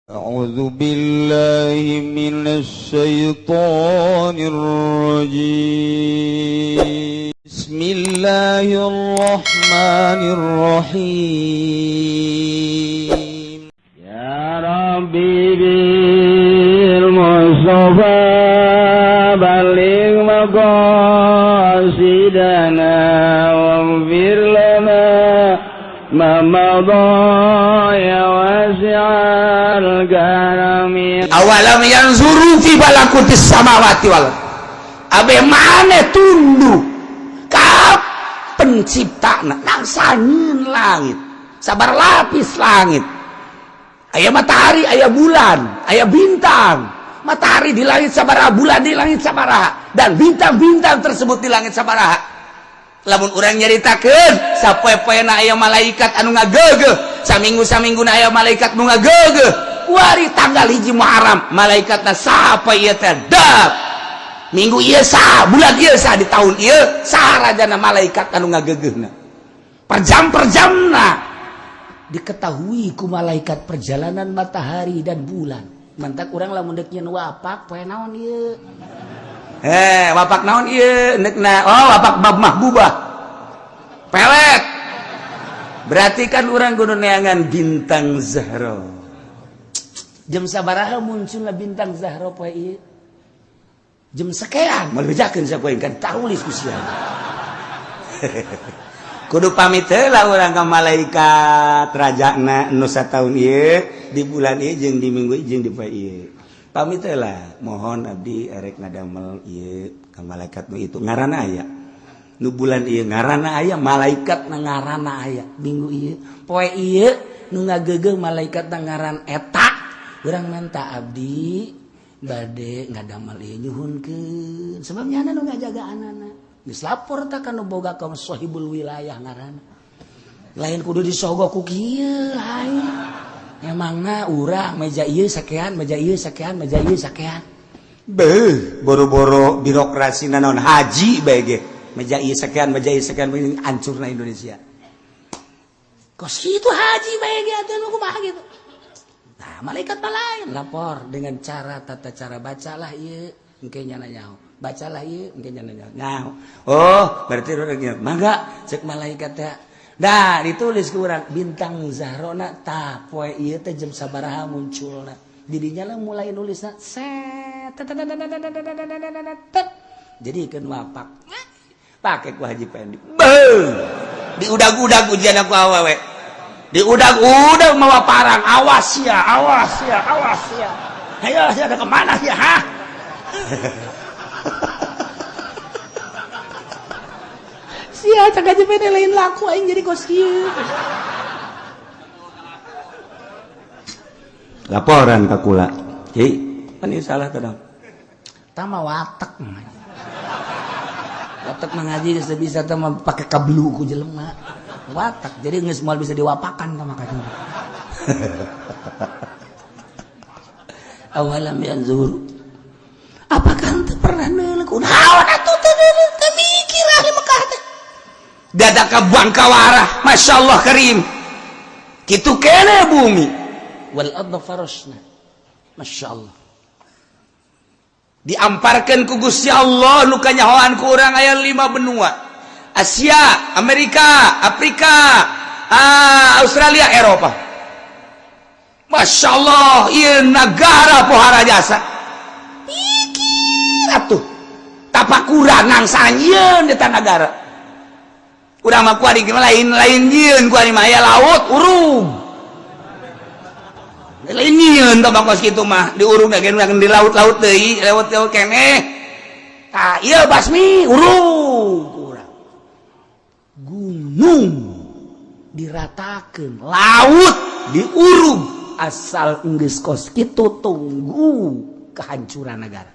أعوذ بالله من الشيطان الرجيم. بسم الله الرحمن الرحيم. يا ربي بالمصطفى بلغ مقاصدنا واغفر لنا ما مضى يا واسع الكرم. أولم ينظروا في ملكوت السماوات والأرض. Abe maneh tunduk ka pencipta nangsanin langit, sabaraha lapis langit, aya matahari, aya bulan, aya bintang. Matahari di langit sabaraha, bulan di langit sabaraha, dan bintang-bintang tersebut di langit sabaraha. Lamun urang nyaritakeun, sapoe-poena aya malaikat anu ngagegeh, saminggu samingguna aya malaikat nu ngagegeh. Kuari tanggal 1 Muharram malaikatna sapa ieu teh? Dap minggu ieu sah, bulan ieu sah, di tahun ieu sah rajana malaikat anu ngagegehna. Per jam per jamna diketahui ku malaikat perjalanan matahari dan bulan. Mantak urang lamun dek nyeun wapak, poe naon ieu, eh, wapak naon ieu neukna? Oh, wapak bab mahbubah pelet. Berarti kan urang kudu neangan bintang Zahra, jam sabaraha munculna bintang Zahra poe ieu, jam sekian. Moal bejakeun sapoe kan tulis ku sia. Kudu pamit heula urang ka malaikat rajana nu sataun ieu, di bulan ieu, jeung di minggu ieu, jeung di poe ieu. Pamit heula, mohon abdi erek ngadamel ieu ka malaikat nu itu ngaranna aya, nu bulan ieu ngaranna aya, malaikat na ngaranna aya, minggu ieu, poe ieu nu ngagegeh malaikat na ngaran eta. Urang minta, abdi bade ngadamel ieu, nyuhunkeun, sebab nyana nu ngajagaan. Geus lapor tak ka nu boga, ka sahibul wilayah ngaranna. Lain kudu disogok ku kieu, lain. Emangna urang meja ieu sakean, meja ieu sakean, meja ieu sakean. Beuh, boro-boro birokrasi naon, haji bae ge. Meja ieu sakean, meja ieu sakean, hancurna Indonesia. Kos kitu haji bae ge atuh, nu kumaha gitu. Nah, malaikat mah lain, lapor dengan cara tata cara, bacalah ieu engke nyana nyaho. Bacalah ieu engke nyana nyaho. Nyaho. Oh, berarti urang mangga cek malaikat teh. Dah ditulis ku urang bintang Zahrona tah poe ieu teh jam sabaraha munculna. Didinya lah mulai nulisna set. Jadi keun wapak. Pake ku Haji Pendi. Beuh. Diudag-udag ujian aku awewe. Diudag-udag mawa parang, awas ya, awas ya, awas ya. Ayo, ya ada kemana ya, ha? Sia cak Haji Pendi lain laku aing jadi kos kieu. Laporan ka kula. Ki, kan ieu salah teh dong. Tama watak. Watak mengaji geus bisa teh mah pake kablu ku jelema. Watak jadi geus moal bisa diwapakan tah makanya. أولم ينظروا. Apakah henteu pernah neuleuh kunaon atuh teu neuleuh, teu mikir ahli Mekah teh? Dadak ka bangkawarah, Masya Allah karim. Kitu kene bumi. والأرض فرشنا. Masya Allah. Diamparkan ku Gusti Allah nu kanyahoan ku urang aya lima benua. Asia, Amerika, Afrika, Australia, Eropa. Masya Allah, ieu nagara pohara jasa. Pikir atuh. Tapakuran nangsa nyieun di nagara. Urang mah kuari lain lain nyieun, kuari mah aya laut urung. Lain nyieun tah kos kitu mah diurung ge di laut-laut deui, laut-laut keneh. Tah ieu basmi urung urang. Gunung diratakeun, laut diurung, asal enggeus kos kitu tunggu kehancuran negara.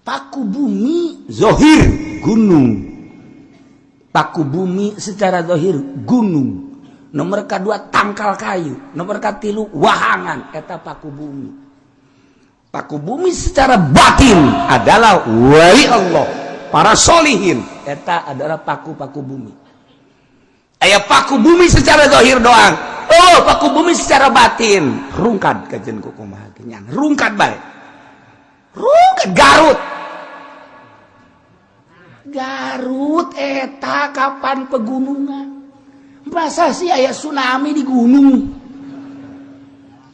Paku bumi zohir gunung. Paku bumi secara zohir gunung. Nomor kedua tangkal kayu, nomor katilu wahangan, eta paku bumi. Paku bumi secara batin adalah wali Allah, para solihin, eta adalah paku-paku bumi. Aya paku bumi secara zahir doang. Oh, paku bumi secara batin rungkad kajen ku kumaha ge rungkad bae, rungkad Garut. Garut eta kapan pegunungan? Masa sih aya tsunami di gunung?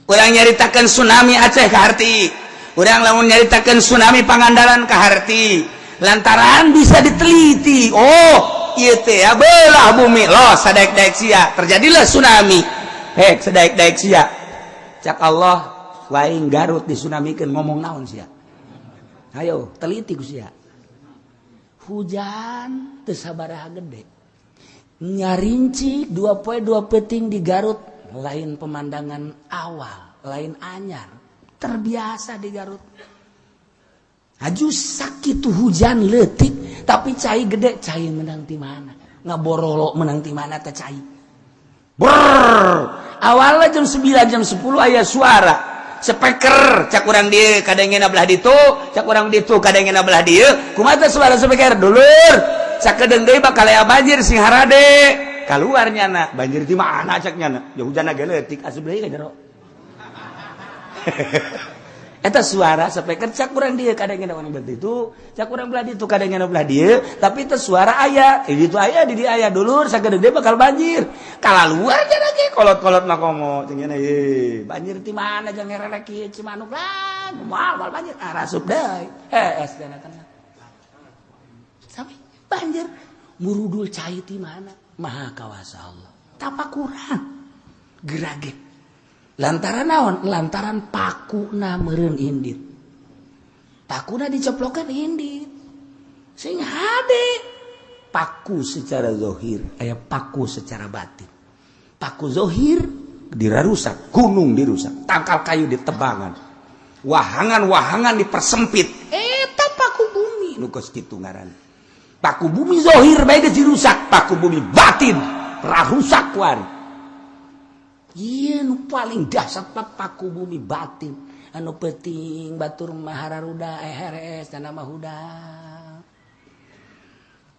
Urang nyaritakan tsunami Aceh kaharti, urang lamun nyaritakan tsunami Pangandaran kaharti, lantaran bisa diteliti. Oh, ieu teh ya, belah bumi loh, sadaek-daek sia terjadilah tsunami. Hek sadaek-daek sia, cak Allah lain Garut disunamikeun, ngomong naon sia? Ayo teliti ku sia. Hujan teu sabaraha gede, nyarinci 2 poe 2 peuting di Garut. Lain pemandangan awal, lain anyar, terbiasa di Garut. Aju sakit hujan letik tapi cai gede. Cai menang di mana? Ngaborolo menang di mana teh cai? Brrr, awalnya jam 9, jam 10 aya suara speaker. Cak urang dieu kadangena belah ditu, cak urang ditu kadangena belah dieu. Kumaha teh suara speaker? Dulur, sakedeung deui bakal aya banjir, sing harade. Keluar nyana, banjir di mana? Cak nyana, ya hujan ge leutik, asup deui ka jero. Eta suara speaker, cak urang dieu kadangena urang belah ditu, cak urang belah ditu kadangena belah dieu, tapi itu suara aya di ditu, aya di dieu aya. Dulur, sakedeung deui bakal banjir. Kalaluar cenah ge kolot-kolot mah komo cenah, ye banjir di mana? Jangan ngerelek kieu Cimanuk lah, moal moal banjir. Ah, rasup deui, hees dana tenang sampai banjir. Murudul cai di mana? Maha kawasa Allah. Tapakuran gerage lantaran naon? Lantaran pakuna meureun indit, pakuna diceplokan indit sing hade. Paku secara zohir aya, paku secara batin. Paku zohir dirarusak, gunung dirusak, tangkal kayu ditebangan, wahangan-wahangan dipersempit. Eta paku bumi nu kos kitu ngaran. Paku bumi zohir bae geus dirusak, paku bumi batin rarusak kuari. Iya, nu paling dahsyat paku bumi batin. Anu penting batur mahararuda heres dan nama hudang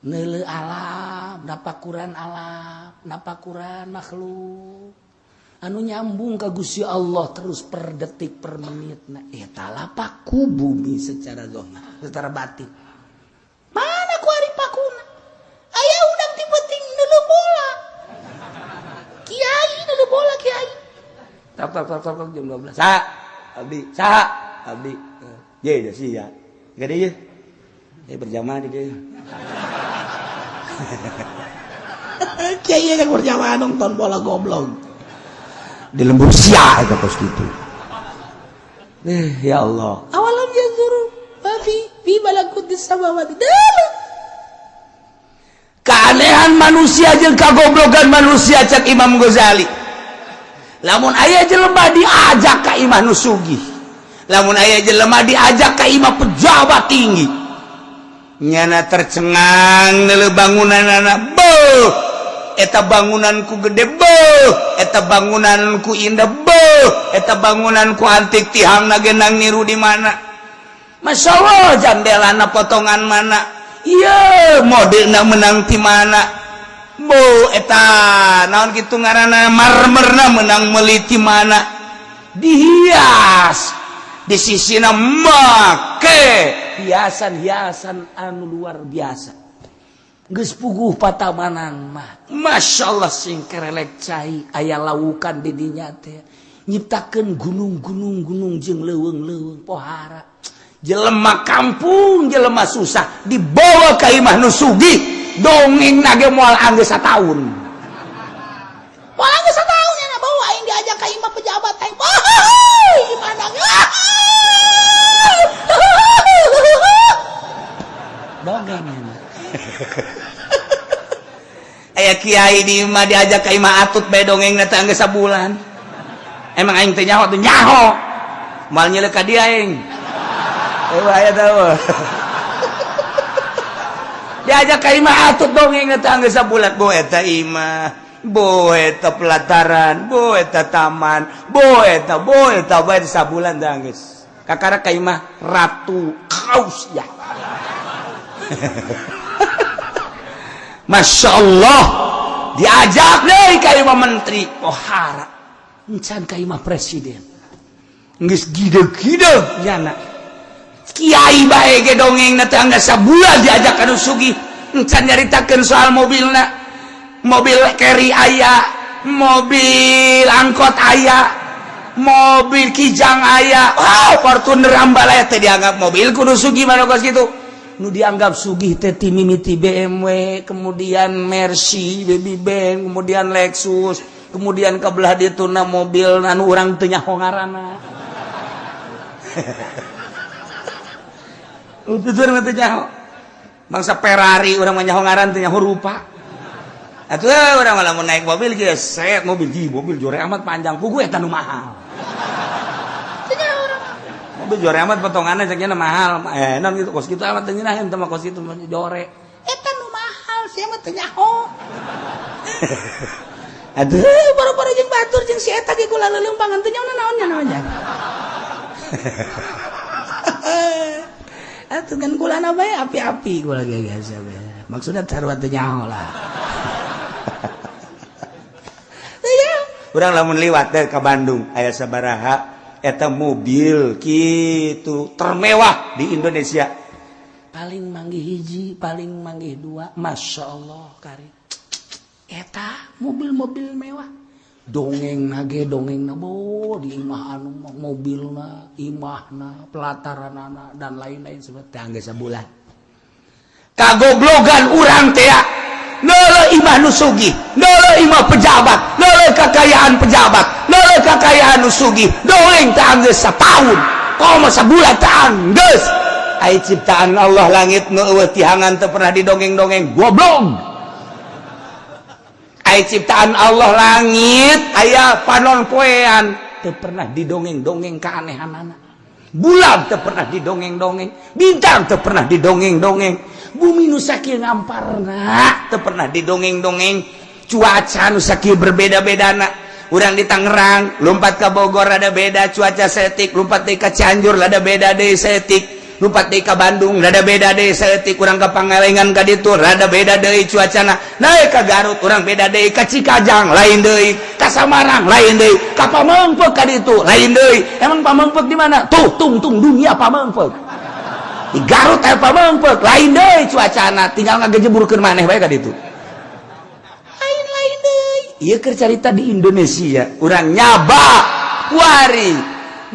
neuleu alam, napakuran alam, napakuran makhluk anu nyambung ka Gusti Allah terus per detik per menit. Nah, eta lah paku bumi secara zahir. Secara batin mana kuari pakuna? Aya udang ti penting neuleu bola, kiai neuleu bola, kiai tak tak tak tak jam 12. Sa abdi, sa abdi ye ya sih ya gede ye. Eh, berjamaah di dia. Kiai kan berjamaah nonton bola, goblok di lembur sia eta kos kitu. Eh, ya Allah. Awalam yanzuru ma fi fi malakutis samawati. Keanehan manusia jeung kagoblogan manusia, cak Imam Ghazali, lamun aya jelema diajak ka imah nu sugih, lamun aya jelema diajak ka imah pejabat tinggi, nyana tercengang neuleu bangunan. Beuh, eta bangunanku gede, beuh, eta bangunanku indah, beuh, eta bangunanku antik, tihang genang niru di mana. Masya Allah, jandelana potongan mana? Iya, modelna menang ti mana? Bu, eta naon kitu ngaranna, marmerna menang meuli ti mana? Dihias di sisina make hiasan-hiasan anu luar biasa. Geus puguh patamanan mah Masya Allah, sing kerelek cai aya laukan di dinya teh, nyiptakeun gunung-gunung, gunung jeung leuweung-leuweung. Pohara jelema kampung, jelema susah dibawa ka imah nu sugih, dongeng nage moal anggeus sataun. Moal anggeus sataun nya bawa aing diajak ka imah pejabat aing. Wah, gimana? Dongeng aya kiai di imah diajak ka imah atut bae, dongeng teh anggeus sabulan. Emang aing teh nyaho teh nyaho, moal nyelek ka dia aing. Eh, aya tahu diajak ka imah atut, dongeng teh anggeus sabulan. Bo eta imah, bo eta pelataran, bo eta taman, bo eta, bo eta bae sabulan teh anggeus kakara ka imah ratu kaus ya. Masya Allah. Diajak deui ka imah menteri pohara, encan ka imah presiden. Geus gideg-gideg nyana. Kiai bae ge dongeng na teh angga sabulan diajak ka nu sugih, encan nyaritakeun soal mobilna. Mobil carry aya, mobil angkot aya, mobil Kijang aya. Wow, Fortuner Ambalaya teh dianggap mobil kudu sugih mana kos kitu. Nu dianggap sugih teh ti mimiti BMW, kemudian Mercy, Baby Benz, kemudian Lexus, kemudian ke belah dituna mobil anu urang teu nyaho ngaranna. Tutur mah teu nyaho. Bangsa Ferrari urang mah nyaho ngaran, teu nyaho rupa. Atuh urang mah lamun naik mobil geus set mobil ji mobil jore amat panjang, puguh eta nu mahal. Mobil jore amat potonganna cek nya mahal. Eh, non gitu kos kitu amat teu ngeunah eta mah, kos kitu mah jore. Eta nu mahal sia mah teu nyaho. Aduh, Baru-baru jeung batur jeung si eta ge kula leuleumpangan teu nyaho naon nya naon nya. Atuh kan kulana bae api-api kula ge biasa bae. Maksudnya sarua teu nyaho lah. Urang lamun liwat teh ka Bandung aya sabaraha eta mobil kitu termewah di Indonesia. Paling manggih hiji, paling manggih dua, Masya Allah kari. Eta mobil-mobil mewah. Dongeng nage dongeng na bo di imah anu mah mobilna, imahna, pelataranana dan lain-lain seperti angge sabulan. Kagoblogan urang teh neuleuh imah nu sugih, neuleuh imah pejabat, neuleuh kakayaan pejabat, neuleuh kakayaan nu sugih, dongeng teh anggeus sataun, komo sabulan teh anggeus. Ai ciptaan Allah langit nu eueuh tihangan teu pernah didongeng-dongeng, goblok. Ai ciptaan Allah langit aya panon poean teu pernah didongeng-dongeng keanehanana. Bulan teu pernah didongeng-dongeng, bintang teu pernah didongeng-dongeng, bumi nu sakieu ngamparna teu pernah didongeng-dongeng, cuaca nu sakieu berbeda-bedana. Urang di Tangerang lompat ke Bogor ada beda cuaca setik, lompat deui ka Cianjur ada beda deui setik, lompat deui ka Bandung rada beda deui saeutik, urang ka Pangalengan ka ditu rada beda deui cuacana, naik ka Garut urang beda deui, ka Cikajang lain deui, ka Samarang lain deui, ka Pameungpeuk ka ditu lain deui. Emang Pameungpeuk di mana tuh? Tungtung dunia Pameungpeuk di Garut aya Pameungpeuk lain deui cuacana, tinggal ngagejeburkeun maneh bae ka ditu, lain-lain deui. Ieu keur carita di Indonesia. Urang nyaba kuari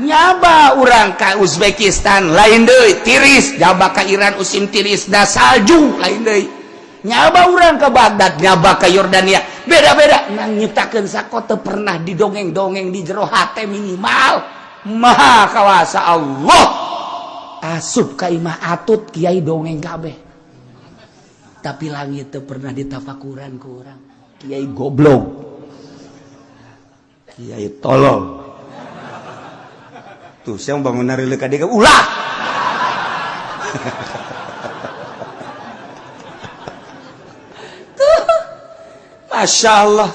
nyaba urang ka Uzbekistan lain deui tiris, nyaba ka Iran musim tiris da salju lain deui, nyaba urang ke Baghdad, nyaba ka Yordania beda-beda. Nang nyiptakeun sako teu pernah didongeng-dongeng di jero hate minimal. Maha kawasa Allah. Asup ka imah atut kiai dongeng kabeh, tapi langit teu pernah ditafakuran ku urang. Kiai goblok, kiai tolol. Tuh saya bangun nari ka dia ulah. Tuh, Masya Allah,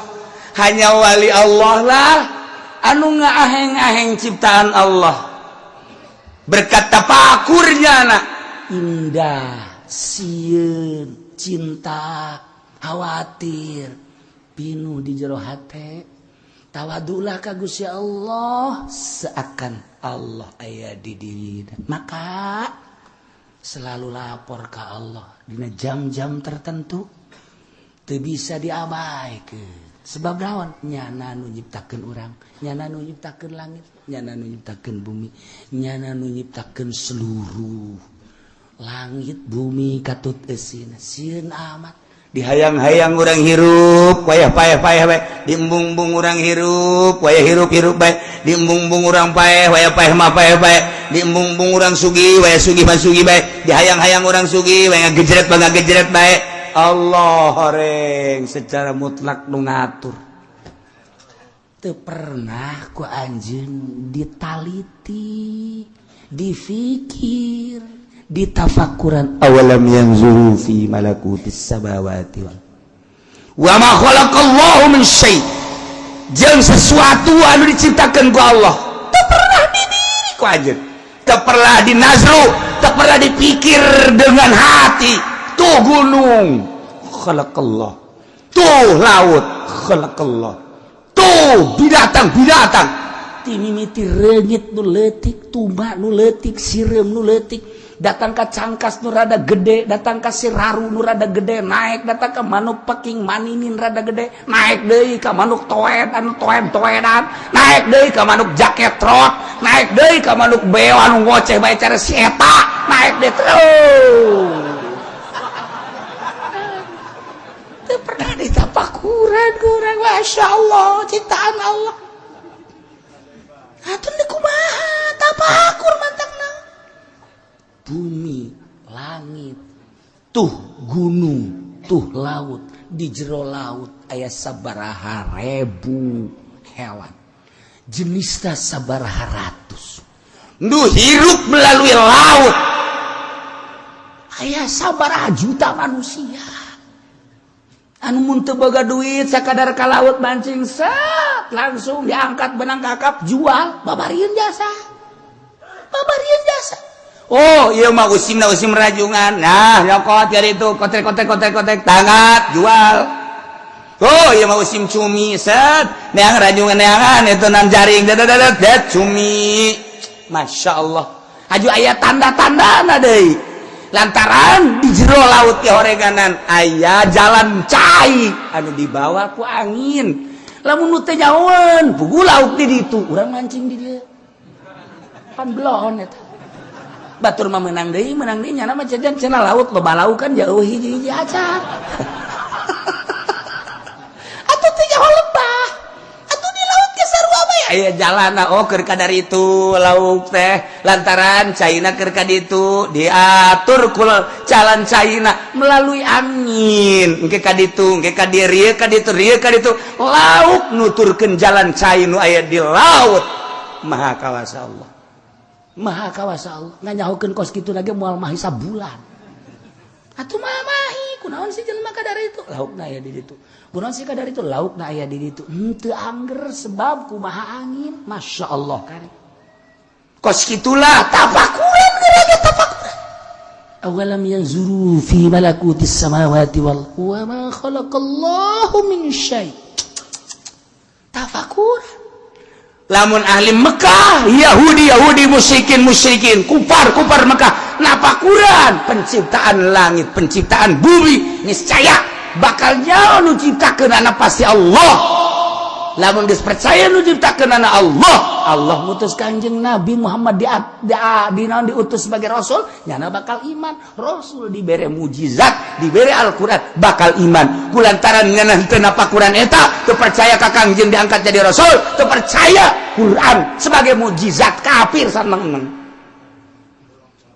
hanya wali Allah lah anu ngaaheng-aheng ciptaan Allah berkat tapakurnya anak indah sieun cinta khawatir pinuh di jero hate. Tawadulah ka Gusti Allah seakan Allah aya di diri, maka selalu lapor ke Allah dina jam-jam tertentu, teu bisa diabaikan. Sebab naon? Nyana nu nyiptakeun urang, nyana nu nyiptakeun langit, nyana nu nyiptakeun bumi, nyana nu nyiptakeun seluruh langit bumi katut eusina. Sieun amat. Dihayang-hayang urang hirup wayah paeh-paeh bae, diembung-embung urang hirup wayah hirup-hirup bae, diembung-embung urang paeh wayah paeh mah paeh bae, diembung-embung urang sugih wayah sugih mah sugih bae, dihayang-hayang urang sugih wayah ngagejret mah ngagejret bae. Allah horeng secara mutlak nu ngatur. Teu pernah ku anjeun ditaliti, difikir, ditafakuran. Awalam yanzuru fi malakutis samawati wal wa ma khalaqallahu min syai', jeung sesuatu anu diciptakeun ku Allah teu pernah didiri ku anjeun, teu pernah dinazru, teu pernah dipikir dengan hati. Tuh gunung khalaqallah, Tuh laut khalaqallah. Tuh binatang-binatang ti mimiti reungit nu leutik, tuba nu leutik, sireum nu leutik, datang ka cangkas nu rada gede, datang ka siraru nu rada gede, naik datang ka manuk peking maninin rada gede, naik deui ka manuk toed anu toed-toedan, naik deui ka manuk jaket trot, naik deui ka manuk beo anu ngoceh bae cara si eta, naik deui terus. Teu pernah ditapakuran kurang, Masya Allah, ciptaan Allah. Atuh deui kumaha tapakur mantakna. Bumi, langit, tuh gunung, tuh laut, di jero laut aya sabaraha ribu hewan. Jenisna sabaraha ratus. Nu hirup melalui laut. Aya sabaraha juta manusia. Anu mun teu boga duit sakadar ka laut mancing set langsung diangkat benang kakap jual babarieun jasa. Babarieun jasa. Oh, iya mah usimna usim rajungan. Nah, nyokot dari itu kotek kotek kotek kotek tangat jual. Oh, iya mah usim cumi set. Neang rajungan neangan itu nan jaring dadat dat cumi. Masya Allah. Aju aya tanda-tandana deui. Lantaran di jero laut ke horeganan aya jalan cai anu dibawa ku angin. Lamun nu teu nyahoeun, puguh lauk di ditu, urang mancing di dieu. Pan belon eta. Batur mah menang deui nyana mah jajan cenah laut loba lauk kan jauh hiji-hiji acan. Atuh teu nyaho lebah. Atuh di laut ge sarua bae aya jalana oh keur kadar itu lauk teh lantaran caina keur ka ditu diatur ku jalan caina melalui angin engke ka ditu engke ka dieu rieu ka ditu rieu ka ditu lauk nuturkeun jalan cai nu aya di laut. Maha kawasa Allah. Maha kawasa Allah. Nganyahokeun kos kitu lagi moal mahi sabulan. Atuh mah mahi kunaon sih jelema kadar itu laukna aya di ditu. Kunaon sih kadar itu laukna aya di ditu. Henteu angger sebab kumaha angin. Masya Allah kari. Kos kitulah tafakuran geura tafakuran. Awalam yanzuru fi malakutis samawati wal wa ma khalaqallahu min syai. Tafakuran. Lamun ahli Mekah, Yahudi Yahudi, musyrikin musyrikin, kufar kufar Mekah napakuran penciptaan langit, penciptaan bumi, niscaya bakal nyaho nu ciptakeun anak pasti Allah. Lamun geus percaya nu ciptakeun anak Allah, Allah mutus Kanjeng Nabi Muhammad di naon diutus sebagai rasul, nyana bakal iman. Rasul dibere mujizat, dibere Al-Qur'an, bakal iman. Kulantaran nyana teu napakuran eta, teu percaya ka Kangjeng diangkat jadi rasul, teu percaya Quran sebagai mujizat, kafir saneng.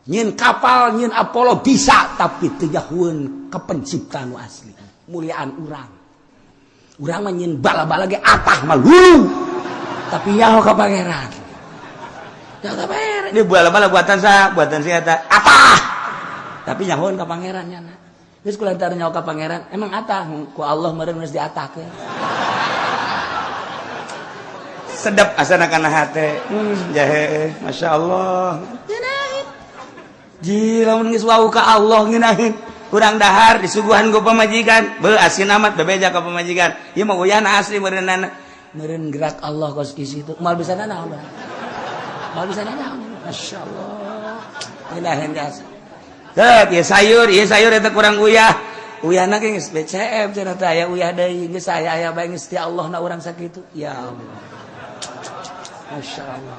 Nyin kapal, nyin Apollo bisa, tapi teu nyahoeun ka pencipta nu asli. Muliaan urang. Urang mah nyin bala-bala ge atah mah lulu. Tapi nyaho ka pangeran. Nyaho ka pangeran. Ini bala-bala buatan sa, buatan si eta. Atah. Tapi nyahoeun ka pangeran nyana. Geus kulantaran nyaho ka pangeran, emang atah ku Allah meureun geus diatahkeun. Sedap asana kana hate. Jahe, Masya Allah. Ngeunaheun. Ji lamun geus wau ka Allah ngeunaheun. Kurang dahar disuguhan ku pamajikan, beuh asin amat bebeja ka pamajikan. Ieu mah uyahna asli meureunana. Meureun gerak Allah kos kieu itu. Moal bisa nanaon. Moal bisa nanaon. Masya Allah. Ngeunaheun jasa. Teu, ieu sayur eta kurang uyah. Uyahna ge geus BCM cenah teh aya uyah deui, geus aya aya bae geus ti Allah na urang sakitu. Ya Allah. Masya Allah.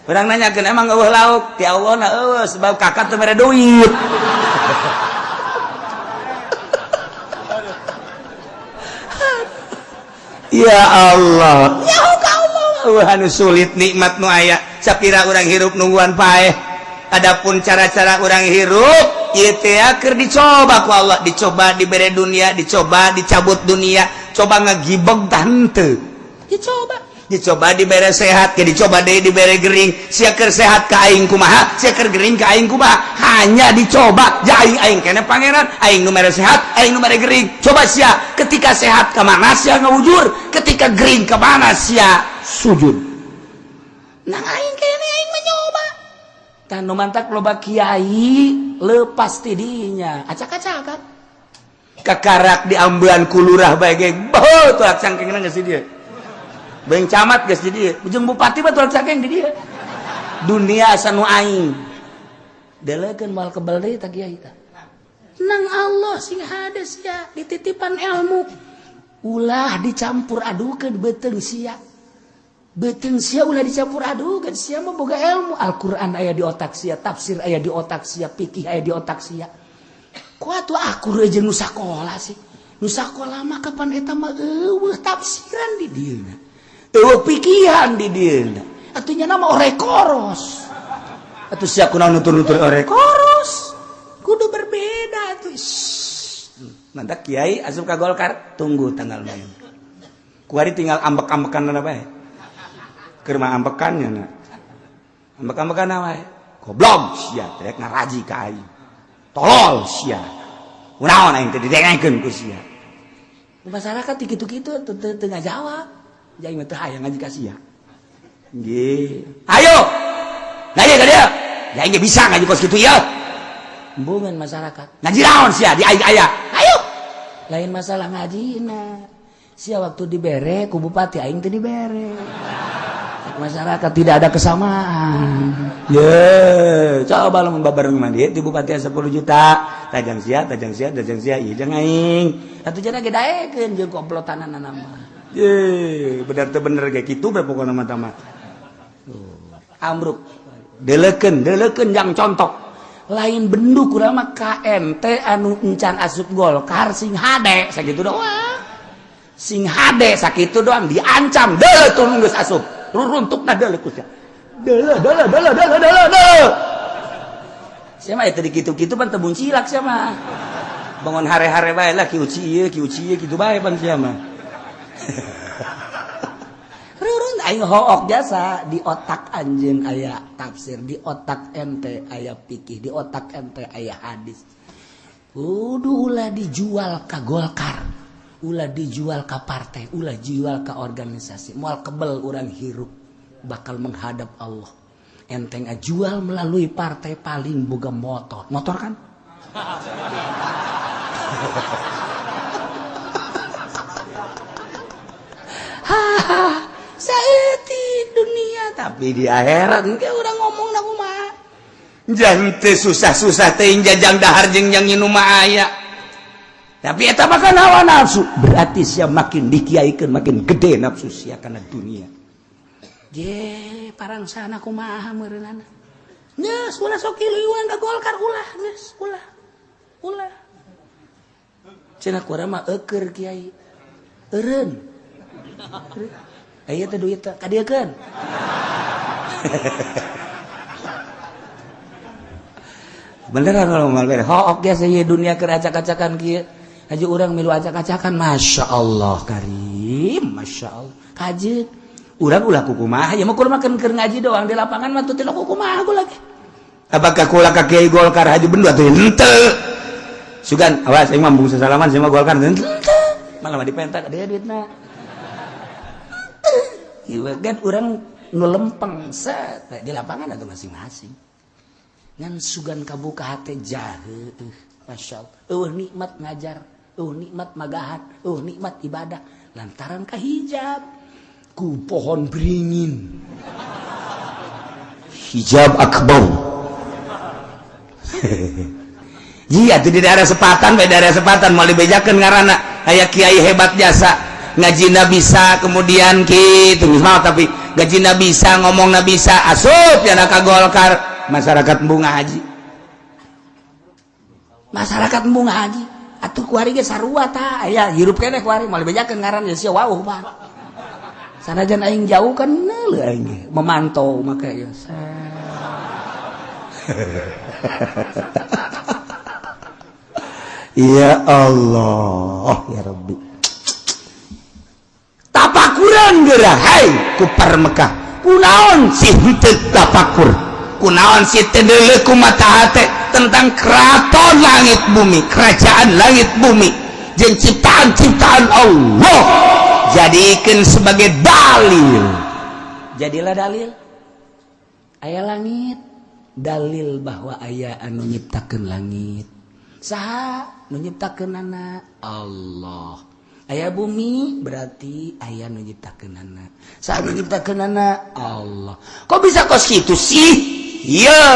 Urang nanyakeun emang eueuh lauk ti Allah na eueuh sebab kakak teu mere duit. Ya Allah. Ya Allah. Anu sulit nikmat nu aya sapira urang hirup nungguan paeh. Adapun cara-cara urang hirup ieu teh keur dicoba ku Allah, dicoba dibere dunia, dicoba dicabut dunia, coba ngagibeg tah henteu. Dicoba. Dicoba dibere sehat, ke dicoba deui dibere gering. Sia keur sehat ka aing kumaha, sia keur gering ka aing kumaha. Hanya dicoba, ja aing aing keneh pangeran, aing nu mere sehat, aing nu mere gering. Coba sia ketika sehat ka mana sia ngawujur, ketika gering ka mana sia sujud. Nang aing keneh aing menyoba. Tah nu mantak loba kiai lepas ti dinya, acak-acakan. Kakarak diambean ku lurah bae ge beuh tolak cangkengna geus di dieu. Beung camat geus di dieu, jeung bupati mah tolak cangkeng di dieu. Dunia asa nu aing. Deleukeun moal kebel deui tah kiai tah. Nang Allah sing hade sia dititipan ilmu. Ulah dicampur adukeun beuteung sia. Beuteung sia ulah dicampur adukeun, sia mah boga ilmu. Al-Qur'an aya di otak sia, tafsir aya di otak sia, fikih aya di otak sia. Ku atuh akur jeung nu sakola sih. Nu sakola mah kapan eta mah eueuh tafsiran di dieuna. Eueuh pikihan di dieuna. Atuh nya mah ore koros. Atuh sia kunaon nutur-nutur ore koros. Kudu berbeda atuh. Mantap kiai asup ka Golkar, tunggu tanggal main. Kuari tinggal ambek-ambekan bae. Keur mah ambekan nya na. Ambek-ambekan wae. Goblok sia rek ngaraji ka aing. Tolol sia. Kunaon aing teh didengekeun ku sia. Masyarakat kitu-kitu teu teu ngajawab. Jadi mah teu hayang ngaji ka sia. Nggih. Ayo. Ngaji ka dieu. Ya aing ge bisa ngaji kos kitu ieu. Embungan masyarakat. Ngaji naon sia di aing aya. Ayo. Lain masalah ngajina. Sia waktu dibere ku bupati aing teu dibere. Masyarakat tidak ada kesamaan. Ye, coba lamun babareng mandi di bupati 10 juta, tajang sia, tajang sia, tajang sia, ieu jeung aing. Atuh jana ge daekeun jeung komplotanana mah. Ye, bener teu bener ge kitu ber pokona mah tah mah. Ambruk. Deleukeun, deleukeun jang contok. Lain bendu kurang mah KMT anu encan asup Golkar sing hade sakitu doang. Sing hade sakitu doang diancam deuleu tuh geus asup. Ruruntukna deuleu ku sia. Deuleu deuleu deuleu deuleu deuleu deuleu. Sia mah teu dikitu-kitu pan teu muncilak sia mah. Bangun hare-hare bae lah kieu ieu kieu ieu kitu bae pan sia mah. Rurun aing hook jasa di otak anjeun aya tafsir, di otak ente aya fikih, di otak ente aya hadis. Kudu ulah dijual ka Golkar, ulah dijual ka partai, ulah jual ka organisasi. Moal kebel urang hirup bakal menghadap Allah. Enteng jual melalui partai paling boga motor. Motor kan? Hahaha, saeutik dunia tapi di akhirat engke urang ngomong na kumaha. Jang teu susah-susah teuing jajang dahar jeung jang nginum mah aya. Tapi eta mah kan hawa nafsu. Berarti sia makin dikiaikeun makin gede nafsu sia kana dunia. Je, parang sana kumaha meureunana. Geus ulah sok kiluan ka Golkar ulah geus ulah. Ulah. Cenah kurang mah eueur kiai. Eureun. Aya teh duit teh kadieukeun. Beneran kalau mal bere hook biasa ieu dunia keur acak-acakan kieu. Haji urang milu acak-acakan Masya Allah karim, Masya Allah. Kajeun urang ulah kukumaha ya mah kudu makan keur ngaji doang di lapangan mah teu kukumaha gua lagi. Apakah kula ka Kiai Golkar haji bendu atuh henteu. Sugan awas aing mah bungsu salaman sama Golkar henteu. Malah mah dipentak dia duitna. Ieu kan urang nu lempeng set di lapangan atau masing-masing. Ngan sugan kabuka hate jahe Masya Allah. Eueuh nikmat ngajar, eueuh nikmat magahan, eueuh nikmat ibadah lantaran kahijab ku pohon beringin. Hijab akbar. Iya tuh di daerah Sepatan, di daerah Sepatan mau dibejakeun ngaranna aya kiai hebat jasa ngajina bisa kemudian kitu geus tapi ngajina bisa ngomongna bisa asup ya ka Golkar masyarakat embung ngaji. Masyarakat embung ngaji atuh kuari ge sarua tah aya hirup keneh kuari moal dibejakeun ngaran ya sia wauh pan. Sanajan aing jauh kan neuleuh aing ge memantau make ya. Ya Allah ya Rabbi. Tapakuran geura hai kupar Mekah. Kunaon sih henteu tapakur? Kunaon sih teu deuleu ku mata hate tentang keraton langit bumi, kerajaan langit bumi jeung ciptaan-ciptaan Allah. Jadikeun sebagai dalil. Jadilah dalil. Aya langit, dalil bahwa aya anu nyiptakeun langit. Saha nu nyiptakeunana? Allah. Aya bumi berarti aya nu nyiptakeunana. Saha nu nyiptakeunana? Allah. Kok bisa kos kitu sih? Ieu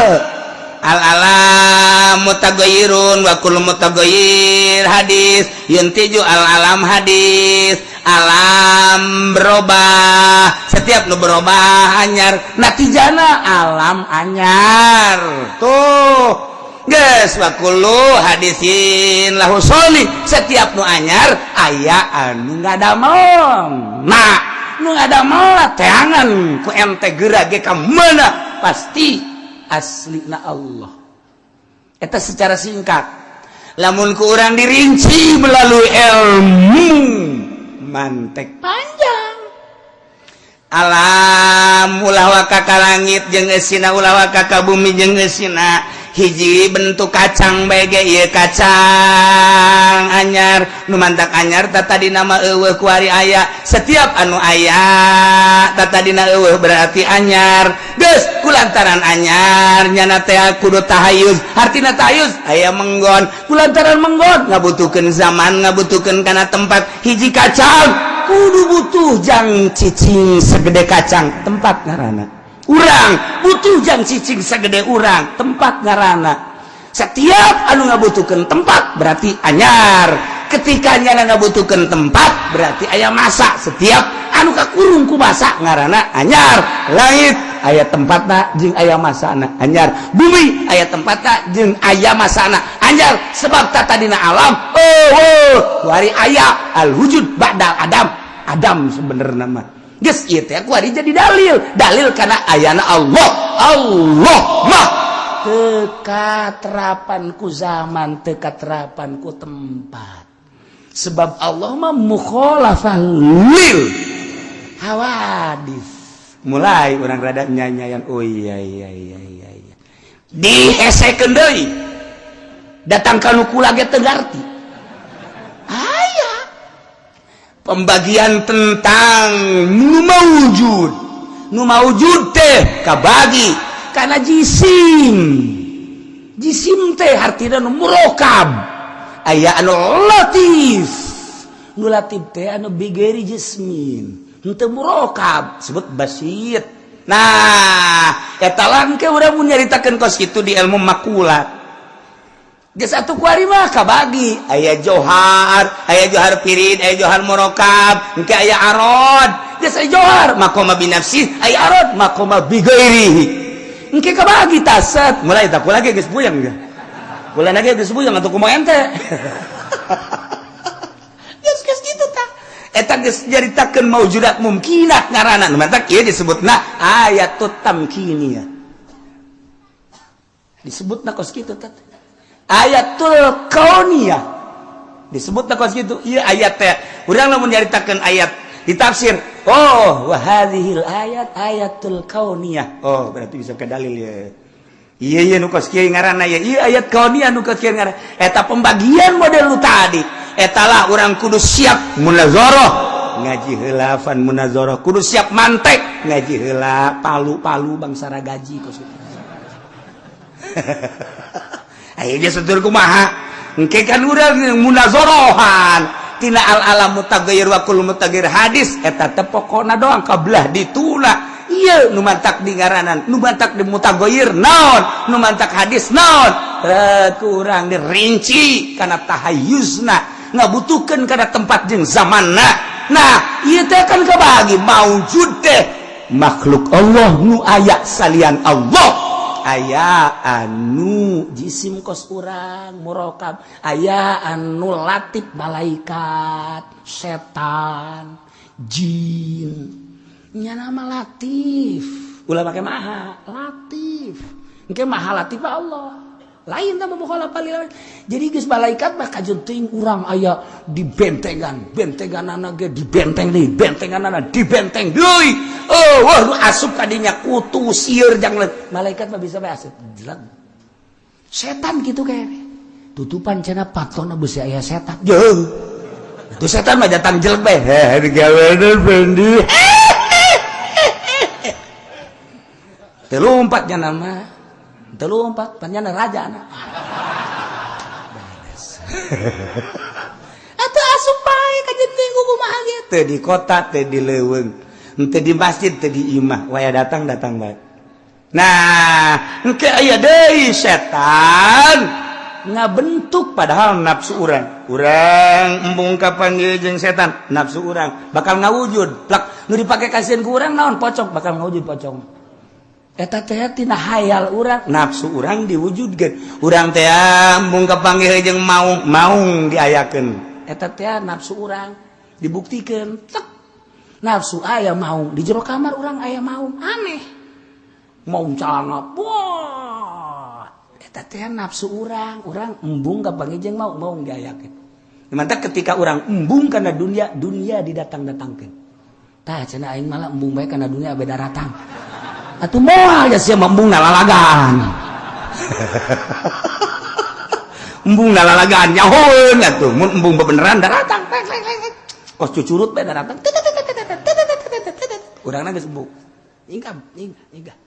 al alam mutaghayyirun wa kullu mutaghayyir hadis yuntiju al alam hadis alam berubah, setiap nu berubah anyar, natijana alam anyar tuh geus. Wa kullu hadisin lahu shoni, setiap nu anyar aya anu ngadamel. Nah, nu ngadamel teangan ku ente geura ge ka mana, pasti aslina Allah. Eta secara singkat. Lamun ku urang dirinci melalui ilmu mantek panjang. Alam ulah waka ka langit jeung eusina, ulah waka ka bumi jeung eusina, hiji bentuk kacang bae ge ieu kacang anyar. Nu mantak anyar tadina mah eueuh, kuari aya. Setiap anu aya tadina eueuh, berarti anyar. Geus, kulantaran anyar nyana teh kudu tahayuz. Hartina tahayuz aya menggon. Kulantaran menggon ngabutuhkeun zaman, ngabutuhkeun kana tempat. Hiji kacang kudu butuh jang cicing segede kacang, tempat ngaranna. Urang butuh jang cicing segede urang, tempat ngaranna. Setiap anu ngabutuhkeun tempat berarti anyar. Ketika nyana ngabutuhkeun tempat berarti aya masa. Setiap anu kakurung ku masa ngaranna anyar. Langit aya tempatna jeung aya masana, anyar. Bumi aya tempatna jeung aya masana, anyar. Sebab tadina alam oh kuari aya, al wujud ba'dal adam, adam sebenarnya mah. Geus, ieu teh kuari jadi dalil, dalil karena ayana Allah. Allah mah teu katerapan ku zaman, teu katerapan ku tempat, sebab Allah mah mukhalafah lil hawadis. Mulai orang rada nyanyian, oh iya, dihesekeun deui, datang ka nu kula ge teu ngarti. Aya pembagian tentang nu maujud. Nu maujud teh kabagi karena jisim. Jisim teh artinya nu murokab, aya anu latif. Nu latif teh anu bighairi jismin, henteu murokab, sebut basit. Nah, eta langke urang mun nyaritakeun kos kitu di ilmu makulat. Geus atuh, kuari mah kabagi aya johar, aya johar pirid, aya johar murokab, engke aya arod. Geus, aya johar maqama binafsi, aya arod maqama bighairihi, engke kabagi taset. Mulai tak lagi geus puyeng ge, kula lagi geus puyeng atuh, kumaha ente? Geus geus kitu tah. Eta geus nyaritakeun maujudat mumkinat ngaranna. Nu matak ieu disebutna ayatut tamkiniyah, disebutna kos kitu teh ayatul kauniyah, disebutna kos kitu. Ieu ayat teh urang lamun nyaritakeun ayat ditafsir, oh, wa hadhil ayat ayatul kauniyah, oh berarti bisa ke dalil ya. Iya iya, nu kos kieu ngaranna ya. Iya, ayat kauniyah nu kos kieu ngaranna. Eta pembagian model nu tadi. Eta lah urang kudu siap munazarah, ngaji heula fan munazarah, kudu siap mantek, ngaji heula palu-palu bangsa gaji kos kitu. Ayo dia setur kumaha? Engke kan urang munazarahan tina al alam mutaghayyir wa kullu mutaghayyir hadis. Eta teh pokona doang kabelah dituna. Iya, nu mantak di ngaranan, nu mantak di mutaghayyir naon, nu mantak hadis naon, kurang dirinci karena tahayuzna ngabutuhkeun kana tempat jeung zamanna. Nah, ieu teh kan kabagi maujud teh makhluk Allah nu aya salian Allah. Aya anu jisim kos urang murokab, aya anu latif, malaikat, setan, jin. Nya nama latif ulah make maha latif, engke maha latif Allah lain tah mukhalafah lil. Jadi geus malaikat mah kajeun teuing urang aya di bentengan, bentenganana ge di benteng deui, bentenganana di benteng deui. Oh wah, nu asup ka dinya kutu sieur jang malaikat mah bisa bae asup jelek. Setan kitu kene tutupan cenah patona beusi aya setan. Jeuh, tuh setan mah datang jelek bae, heh digawean bendi teu lompatnya nama teu lompat, panjana raja anak. Atuh asup bae ka minggu kumaha ge, teu di kota, teu di leuweung, teu di masjid, teu di imah, waya datang datang bae. Nah, engke aya deui setan ngabentuk, padahal nafsu urang, urang embung kapanggil jeung setan, nafsu urang bakal ngawujud plak nu dipake kasihan ku urang naon, pocong, bakal ngawujud pocong. Eta teh tina hayal urang, nafsu urang diwujudkeun. Urang teh embung kapanggil jeung maung, maung diayakeun. Eta teh nafsu urang dibuktikeun tek nafsu aya maung di jero kamar urang, aya maung aneh, maung calana. Wah, eta teh nafsu urang, urang embung kapanggih jeung maung, maung diayakeun. Mantap, ketika urang embung karena dunia, dunia didatang-datangkeun. Tah, cenah aing malah embung bae kana dunia beda datang. Atuh moal ya sia embung nalalagaan. Embung nalalagaan nyahoeun atuh, mun embung bebeneran daratang. Kos cucurut bae daratang. Urangna geus embung. Ingkam, ingkam, ingkam.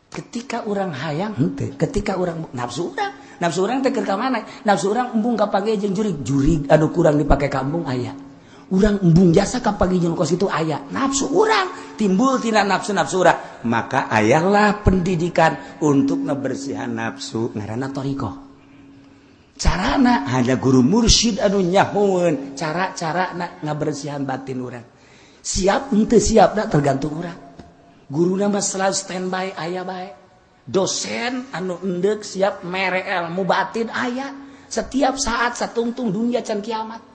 Ketika urang hayang henteu, ketika urang nafsu urang, nafsu urang teh keur ka mana? Nafsu urang embung kapanggih jeung jurig, jurig anu kurang dipake ka embung aya. Urang embung jasa kapanggih jeung kos itu aya. Nafsu urang timbul tina nafsu-nafsu urang, maka ayalah pendidikan untuk ngebersihan nafsu ngaranna thoriqoh. Carana hanya guru mursyid anu nyahoeun cara-cara na ngabersihan batin urang. Siap henteu siap da tergantung urang. Guru nama selalu standby aya bae. Dosen anu endek siap mere ilmu batin aya setiap saat satungtung dunia can kiamat.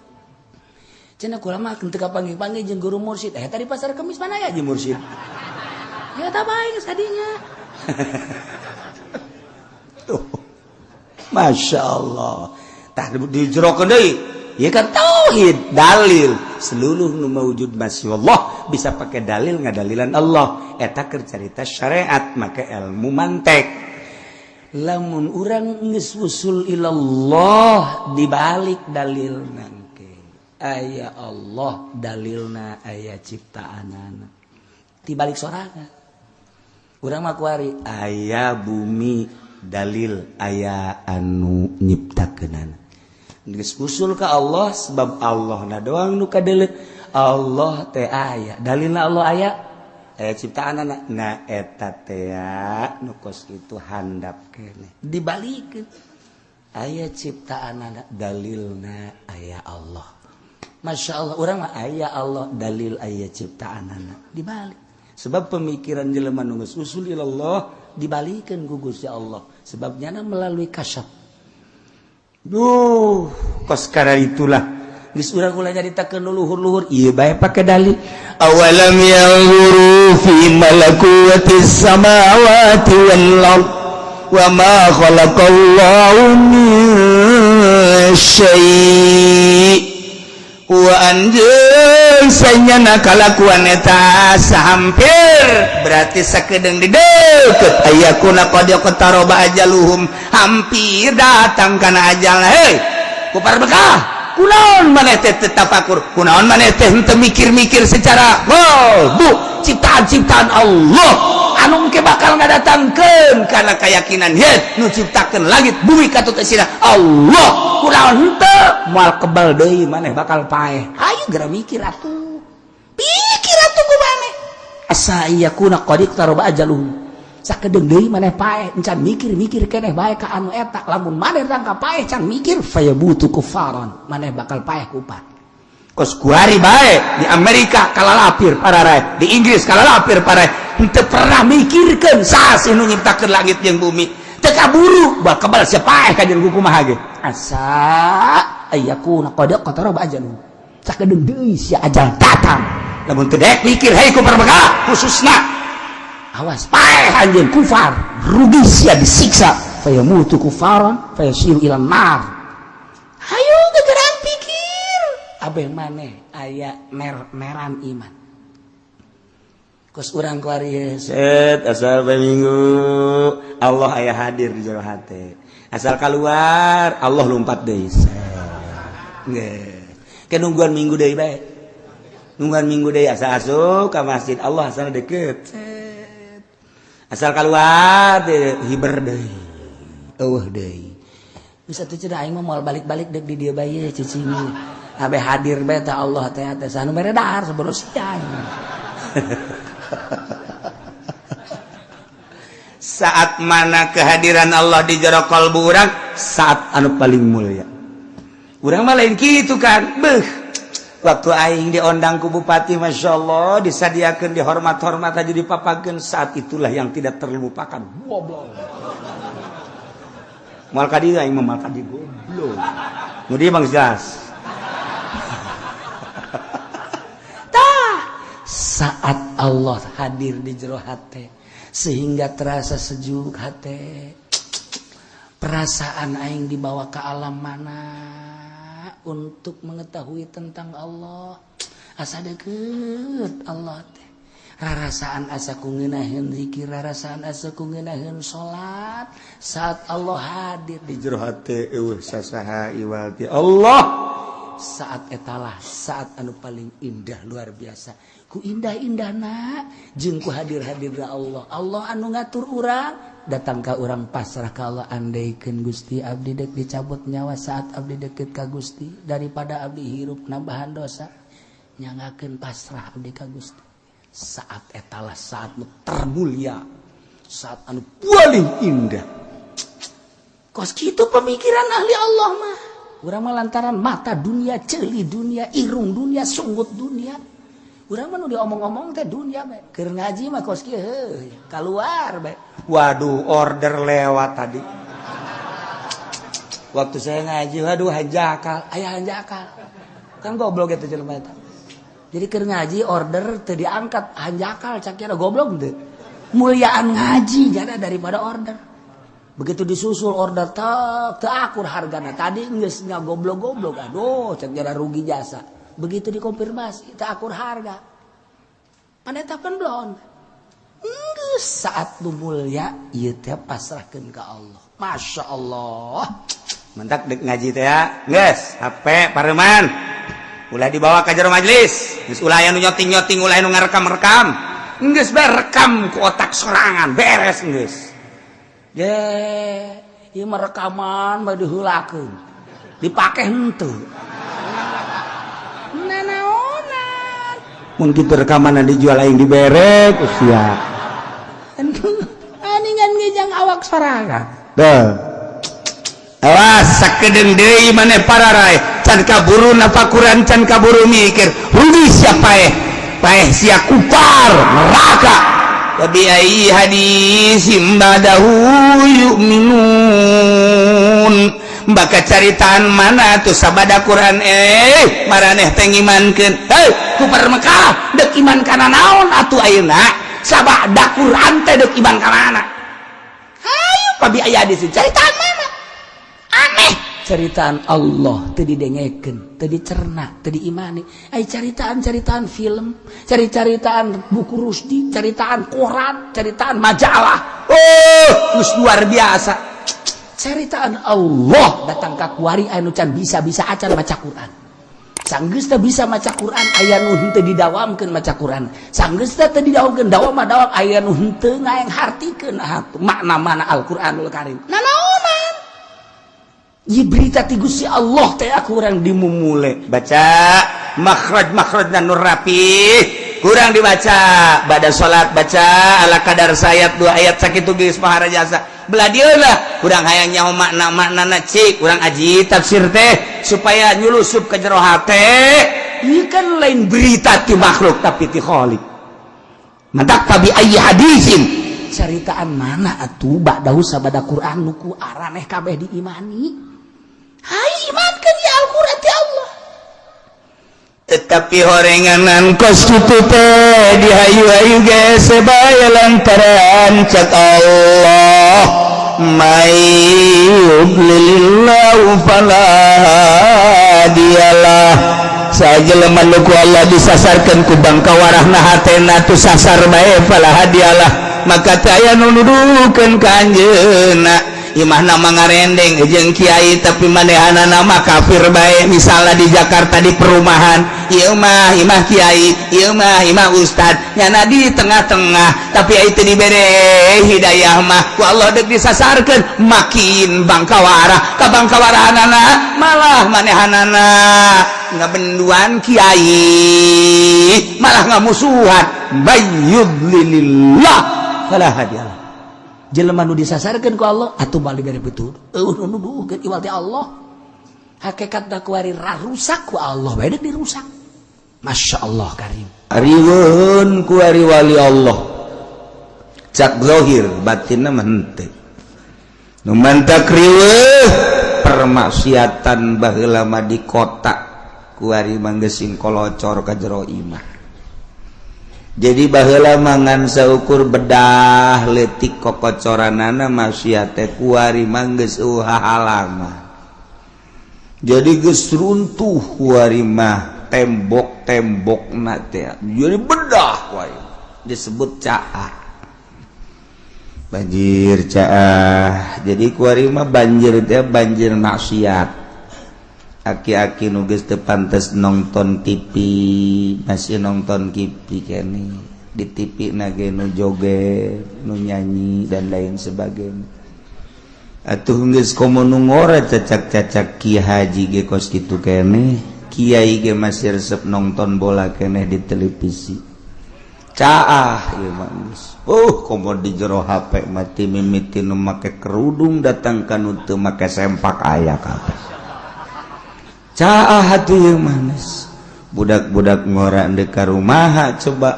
Cenah kula mah teu kapanggih-panggih jeung guru mursyid. Eh, tadi pasar Kemis mana ya jeung mursyid? Ya tak bae geus tadinya. Tuh. Masya Allah. Tah, dijerokeun deui. Ya kan tauhid dalil seluruh nu maujud masya Allah bisa pakai dalil ngadalilan Allah. Eta keur carita syariat, maka ilmu mantek. Lamun urang geus usul ilallah, dibalik dalil nangke aya Allah, dalilna aya ciptaanana, dibalik sorangan. Urang mah kuari aya bumi, dalil aya anu nyiptakeunana. Geus usul ka Allah, sebab Allah na doang nu kadeuleu. Allah teh aya dalilna, Allah aya, aya ciptaanana. Nah, eta teh nu kos kitu handap keneh. Dibalikeun aya ciptaanana, dalilna aya Allah. Masya Allah, urang mah aya Allah, dalil aya ciptaanana, dibalik. Sebab pemikiran jelema nu geus usul ilallah dibalikeun ku Gusti Allah, sebabnya melalui kasyaf. Duh, kos karena itulah geus urang ulah nyaritakeun luhur-luhur ieu bae pake dalil. Awalam yanzuru fi malakuti samawati wal ard wa ma khalaqallahu min syai' wa anjeun sanyana kalakuan eta sahampir berarti sakedeung di deukeut ayakuna qad yaqtaraba ajaluhum, hampir datang kana ajal. Hei kupar Mekah, kunaon maneh teh teu tafakur? Kunaon maneh teh henteu mikir-mikir secara wow bu ciptaan-ciptaan Allah anu engke bakal ngadatangkeun kana keyakinan ye nu ciptakeun langit bumi katut sina Allah? Kunaon henteu? Moal kebal deui, maneh bakal paeh. Ayo geura mikir atuh, pikir atuh ku maneh. Asa yakuna qad iqtaraba ajaluhum, sakedeung deui maneh paeh, encan mikir-mikir keneh bae ka anu eta. Lamun maneh rangka paeh can mikir, fayabutu kufaran, maneh bakal paeh kupat. Kos kuari bae di Amerika kalalapir para, di Inggris kalalapir para, henteu pernah mikirkeun saha sih nu nyiptakeun langit jeung bumi. Teu kaburu bakal kebal sia paeh ka jeung kumaha ge. Asa ayakuna qad iqtaraba ajaluhum, sakedeung deui sia ajal datang. Lamun teu daek mikir, hei kupar Mekah khususna, awas paeh anjeun kufar, rugi sia, disiksa. Fayamutu kufaran fayasiru ila nar. Hayu gegeran pikir abeh maneh aya mer-meran iman kos urang kuari. Set asal bae minggu Allah aya hadir di jero hate, asal keluar Allah lompat deui. Nggih, ke nungguan minggu deui bae, nungguan minggu deui. Asal asup ka masjid Allah asal deket. Set asal keluar deui hiber deui, eueuh deui. Geus atuh cenah, aing mah moal balik-balik, dek di dieu bae cicing. Abe hadir bae teh Allah teh teh anu mere dahar sebelum siang. Saat mana kehadiran Allah di jero kalbu urang, saat anu paling mulia. Urang mah lain kitu kan. Beuh, waktu aing diondang ku bupati, Masya Allah, disadiakan, dihormat-hormat aja, dipapakeun, saat itulah yang tidak terlupakan. Goblok, moal ka dieu aing mah, moal ka dieu, goblok. Nu dieu bang jelas. Tah, saat Allah hadir di jero hate sehingga terasa sejuk hate, perasaan aing dibawa ke alam mana untuk mengetahui tentang Allah, asa deket Allah teh, rarasaan asa ku ngeunaheun zikir, rarasaan asa ku ngeunaheun salat saat Allah hadir di jero hate, eueuh sasaha iwal ti Allah. Saat etalah saat anu paling indah, luar biasa ku indah-indahna jeung ku hadir-hadirna Allah. Allah anu ngatur urang, datang ka urang, pasrah ka Allah. Andaikeun Gusti, abdi dek dicabut nyawa saat abdi deket ka Gusti daripada abdi hirup nambahan dosa, nyangakeun pasrah abdi ka Gusti. Saat etalah saat nu termulia, saat anu paling indah. Kos kitu pemikiran ahli Allah mah. Urang mah lantaran mata dunia, ceuli dunia, irung dunia, sunggut dunia. Urang mah nu diomong-omong teh dunia bae. Keur ngaji mah kos kieu heuh, keluar bae. Waduh, order lewat tadi waktu saya ngaji. Waduh, hanjakal aya, hanjakal kan goblok eta jelema eta. Jadi keur ngaji order teu diangkat, hanjakal cak kira, goblok teu. Muliaan ngaji jada daripada order. Begitu disusul order tek, teu akur hargana tadi, geus goblok-goblok, aduh cak jada rugi jasa. Begitu dikonfirmasi teu akur harga, paneta pan belum. Geus saat nu mulia ieu teh, pasrahkeun ka Allah. Masya Allah. Mentak dek ngaji teh ya geus, HP pareman, ulah dibawa ka jero majelis. Geus, ulah aya nu nyoting-nyoting, ulah anu ngarekam-rekam. Geus bae, rekam ku otak sorangan, beres geus. Ye, ieu mah rekaman mah diheulakeun. Dipake henteu. Nanaonan. Mun kitu rekaman dijual, aing dibere ku sia. Aningan ngejang awak sorangan. Tuh. Awas, sakedeung deui maneh pararay, can kaburu nafakuran, can kaburu mikir, rugi sia, paeh paeh sia, kupar neraka. Wabi ayyi hadisim ba'dahu yu'minun? Baka caritaan mana tuh sabada Quran maraneh teh ngimankeun? Hei, kupar Mekah, dek iman kana naon atuh ayeuna? Sabada Quran teh dek iman kana mana? Hayu, pabi aya hadis, caritaan mana aneh? Ceritaan Allah teu didengekeun, teu dicerna, teu diimani. Ai caritaan-caritaan film, cari-caritaan buku Rusdi, caritaan koran, caritaan majalah. Oh, geus luar biasa. Caritaan Allah datang ka kuari anu can bisa-bisa acan maca Quran. Sanggeus teu bisa maca Quran, aya nu henteu didawamkeun maca Quran. Sanggeus teu didawamkeun, dawam mah dawam, aya nu henteu ngaeng hartikeun makna mana Al-Qur'anul Karim. Nanaonan? Ieu berita ti Gusti Allah teh aku urang dimumule baca makhraj, makhrajna nu rapi kurang dibaca. Pada salat baca ala kadar sayat, dua ayat, sakitu geus maharajasa. Belah dieu lah kurang hayang nyaho makna maknana, cik kurang aji tafsir teh supaya nyulusup ke jero hate. Ieu kan lain berita ti makhluk, tapi ti Khaliq. Mantak fabi ayyi hadisin, caritaan mana atuh ba'dahu sabada Quran nu ku araneh kabeh diimani? Hai, imankeun ya Al-Qur'an ti Allah. Tetapi horenganan kos kitu teh dihayu-hayu ge sebaya lantaran cak Allah, may yudlilillahu fala hadiyalah. Sajelema nu ku Allah disasarkeun ku bangka warahna hatena tu sasar bae, fala hadiyalah, maka teu aya nu nuduhkeun ka anjeunna. Imahna mah ngarendeng jeung kiai, tapi manehanana mah kafir bae. Misalnya di Jakarta di perumahan, ieu mah imah kiai, ieu mah imah ustad, nyana di tengah-tengah, tapi itu dibere hidayah mah ku Allah dek disasarkeun makin bangkawara ka bangkawarahanana, malah manehanana ngabenduan kiai, malah ngamusuhan. May yudlilillah fala hadiyalah. Jelema nu disasarkeun ku Allah atuh balik dari betul eueuh nu nuduhkeun iwal teh Allah. Hakikat da kuari rusak ku Allah bae dirusak. Masya Allah karim. Riweun ku ari wali Allah cak zahir, batinna mah henteu. Nu mantak riweuh permaksiatan baheula mah di kota, kuari mah geus kolocor ka jero imah. Jadi baheula mah ngan saukur bedah leutik kokocoranana maksiat teh, kuari mah geus hahalama. Jadi geus runtuh kuari mah tembok-tembok na teh, jadi bedah wae disebut caah, banjir caah. Jadi kuari mah banjir teh banjir maksiat. Aki-aki nu geus teu pantes nonton TV masih nonton TV kene, di TV na ge nu joget, nu nyanyi, dan lain sebagainya. Atuh geus komo nu ngora cacak-cacak. Ki haji ge kos kitu kene, kiai ge masih resep nonton bola keneh di televisi. Caah ieu mah geus. Komo di jero HP mati mimiti nu make kerudung datang ka nu teu make sempak aya kabeh. Caah atuh ieu mah geus. Budak-budak ngora deuk ka rumaha coba,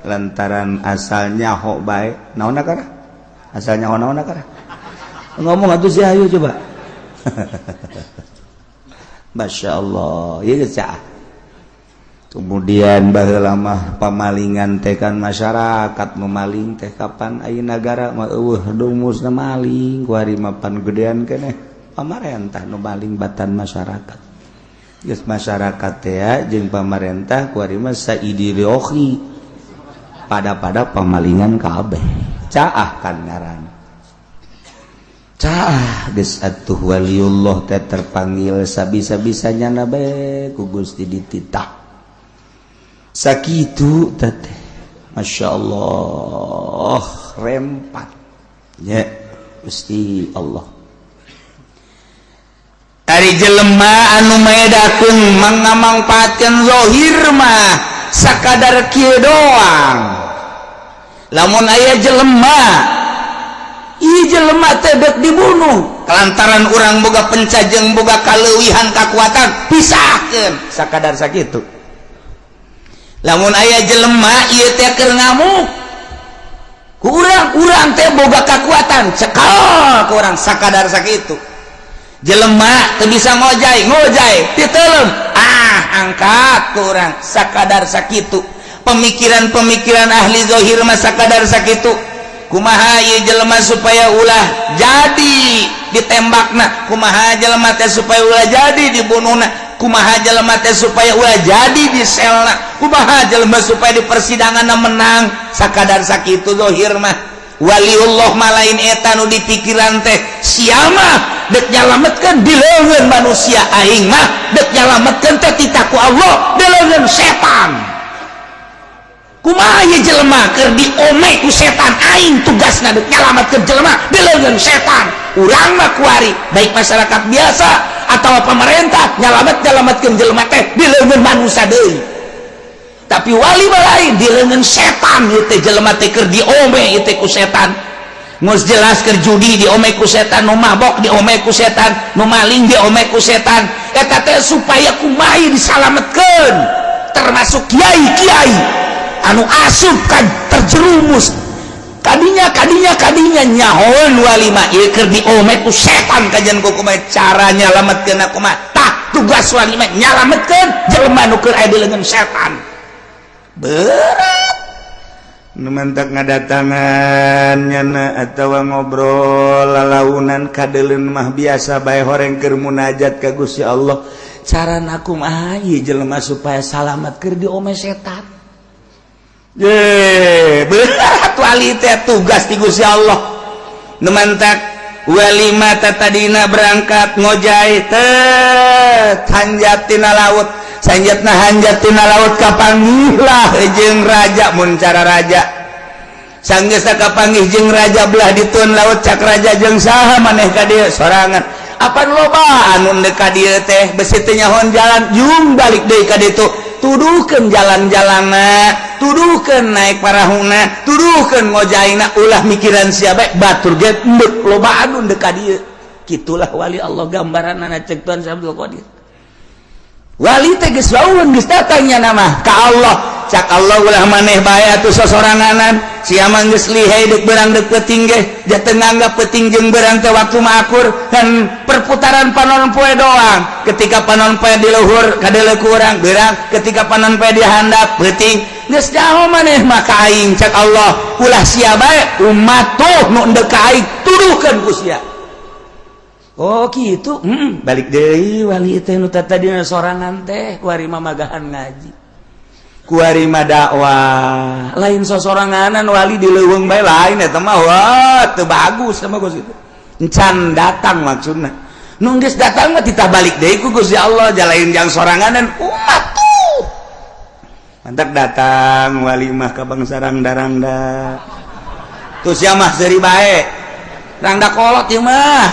lantaran asalnya ho bae naon akara, asalnya ho naon akara ngomong atuh si ayo coba. Masya Allah, ieu geus caah. Kemudian baheula mah pamalingan teh kan masyarakat memaling teh, kapan aya nagara mah eueuh dumusna maling. Kuari mapan gedean keneh pamarentah nu maling batan masyarakat. Geus masyarakat teh jeung pamarentah kuari mah saidirohi pada-pada pamalingan kabeh. Caah kan ngaran caah. Geus atuh waliullah teh terpanggil sabisa-bisanya na bae ku Gusti dititah sakitu teh. Masya Allah, rempat ya Gusti Allah. Ari jelema anu maedakeun mangamangpaatkeun zahir mah sakadar kieu doang. Lamun aya jelema, ieu jelema teh dek dibunuh kelantaran urang boga pencajeng, boga kaleuwihan kakuatan, pisahkeun sakadar sakitu. Lamun aya jelema ieu teh keur ngamuk, kurang urang teh boga kekuatan, cekal ku urang sakadar sakitu. Jelema teu bisa ngojay, ngojay titelem, ah, angkat ku urang sakadar sakitu. Pemikiran-pemikiran ahli zahir mah sakadar sakitu. Kumaha ieu jelema supaya ulah jadi ditembakna, kumaha jelema teh supaya ulah jadi dibunuhna, kumaha jelema teh supaya ulah jadi diselna, kumaha jelema supaya di persidangan menang, sakadar sakitu zahir mah. Waliullah mah lain eta nu dipikiran teh. Siapa dek nyalametkeun di leungeun manusia, aing mah dek nyalametkeun teh titah ku Allah di leungeun setan. Kumaha ieu jelema keur diome ku setan, aing tugasna dek nyalametkeun jelema di leungeun setan. Urang mah kuari baik masyarakat biasa atau pemerintah nyalametkeun jelema teh di leungeun manusia deui, tapi wali mah lain, di leungeun setan. Ieu teh jelema teh keur diome ieu teh ku setan. Geus jelas keur judi diome ku setan, nu mabok diome ku setan, nu maling diome ku setan. Eta teh supaya kumaha disalametkeun, termasuk kiai-kiai anu asup kan terjerumus kadinya kadinya kadinya. Nyahoan wali mah ieu keur diome ku setan, kajian ku kumaha cara nyalametkeun kumaha. Tah, tugas wali mah nyalametkeun jelema nu keur aya di leungeun setan. Berat. Nu mantak ngadatangan nyana atawa ngobrol lalaunan kadeuleun mah biasa bae, horeng keur munajat ka Gusti Allah, carana kumaha ieu jelema supaya salamat keur diome setan. Ye, berat wali teh tugas di Gusti Allah. Nu mantak Wali mata tadina berangkat ngojai teh hanjat tina laut, sanjatna hanjat tina laut, kapanggihlah jeung raja. Mun cara raja, sanggeus kapanggih jeung raja belah ditun laut, cak raja, "Jeung saha maneh ka dieu sorangan? Apan loba anu ndek ka dieu teh, besi teu nyahoan jalan. Jung balik deui ka ditu, tuduhkeun jalan-jalanna, tuduhkeun naik parahuna, tuduhkeun ngojaina, ulah mikiran sia bae, batur ge endek loba anu ndek ka dieu." Kitulah wali Allah gambaranna, cek Tuan Abdul Qadir. Wali teh geus wauheun, geus datangnya nama ka Allah. Cak Allah, "Ulah maneh bae atuh sosoranganan. Sia mah geus lihai, deuk beurang deuk peuting ge teu nganggap peuting jeung beurang teh waktu mah akur dan perputaran panon poe doang. Ketika panon poe di luhur kadeuleu ku urang beurang, ketika panon poe di handap peuting. Geus jauh maneh mah ka aing." Cak Allah, "Ulah sia bae, umat tuh nu endek ka aing tuduhkeun ku sia." Oh gitu. Balik deui wali teh nu tadina sorangan teh, kuari mah magahan ngaji, kuari mah dakwah, lain sosoranganan. Wali di leuweung bae lain eta mah. Wah, teu bagus sama Gus itu, encan datang maksudna. Nu geus datang mah titah balik deui ku Gusti Allah, jalain jang soranganan, umat tuh. Mantap datang wali mah ka bangsa rangda-rangda tuh, sia mah seuri bae, rangda kolot ieu mah.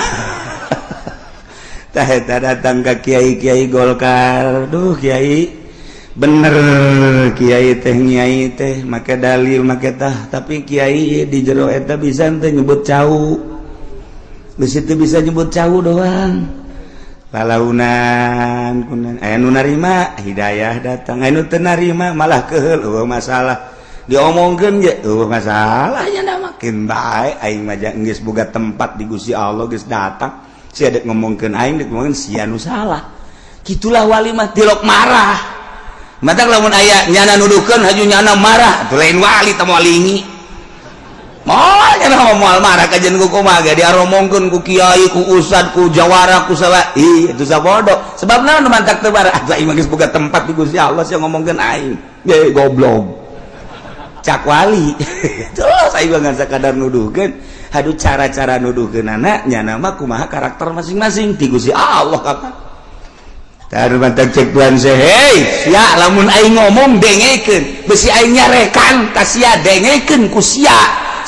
Tah eta datang ka kiai-kiai Golkar, "Duh kiai, bener kiai teh, nyai teh make dalil make tah, tapi kiai di jero eta bisa teh nyebut cau, bisi teu bisa nyebut cau doang." Lalaunan kunan aya nu narima hidayah datang, aya nu teu narima malah keheul, eueuh masalah diomongkeun ge eueuh masalahnya. Da makin bae aing mah geus boga tempat di Gusti Allah, geus datang. Sia dek ngomongkeun aing, dek ngomongkeun sia nu salah. Gitulah wali mah, tilok marah. Matak lamun aya nyana nuduhkeun haju nyana marah, atuh lain wali teh, moal lingi. Moal nyana mah, moal marah kajian ku kumaha ge diaromongkeun ku kiai, ku ustad, ku jawara, ku salah. Ih, itu sabodo. Sebab naon mantak teu marah? Atuh aing mah geus boga tempat di Gusti Allah, sia ngomongkeun aing. Ye goblok. Cak wali. Terus aing mah ngan sakadar nuduhkeun. Aduh, cara-cara nuduhkeun anak nyana mah kumaha karakter masing-masing di Gusti Allah kapan. Taruh mantak cek Tuhan saya, "Hei, sia, lamun aing ngomong dengekeun, besi aing nyarekan ka sia, dengekeun ku sia,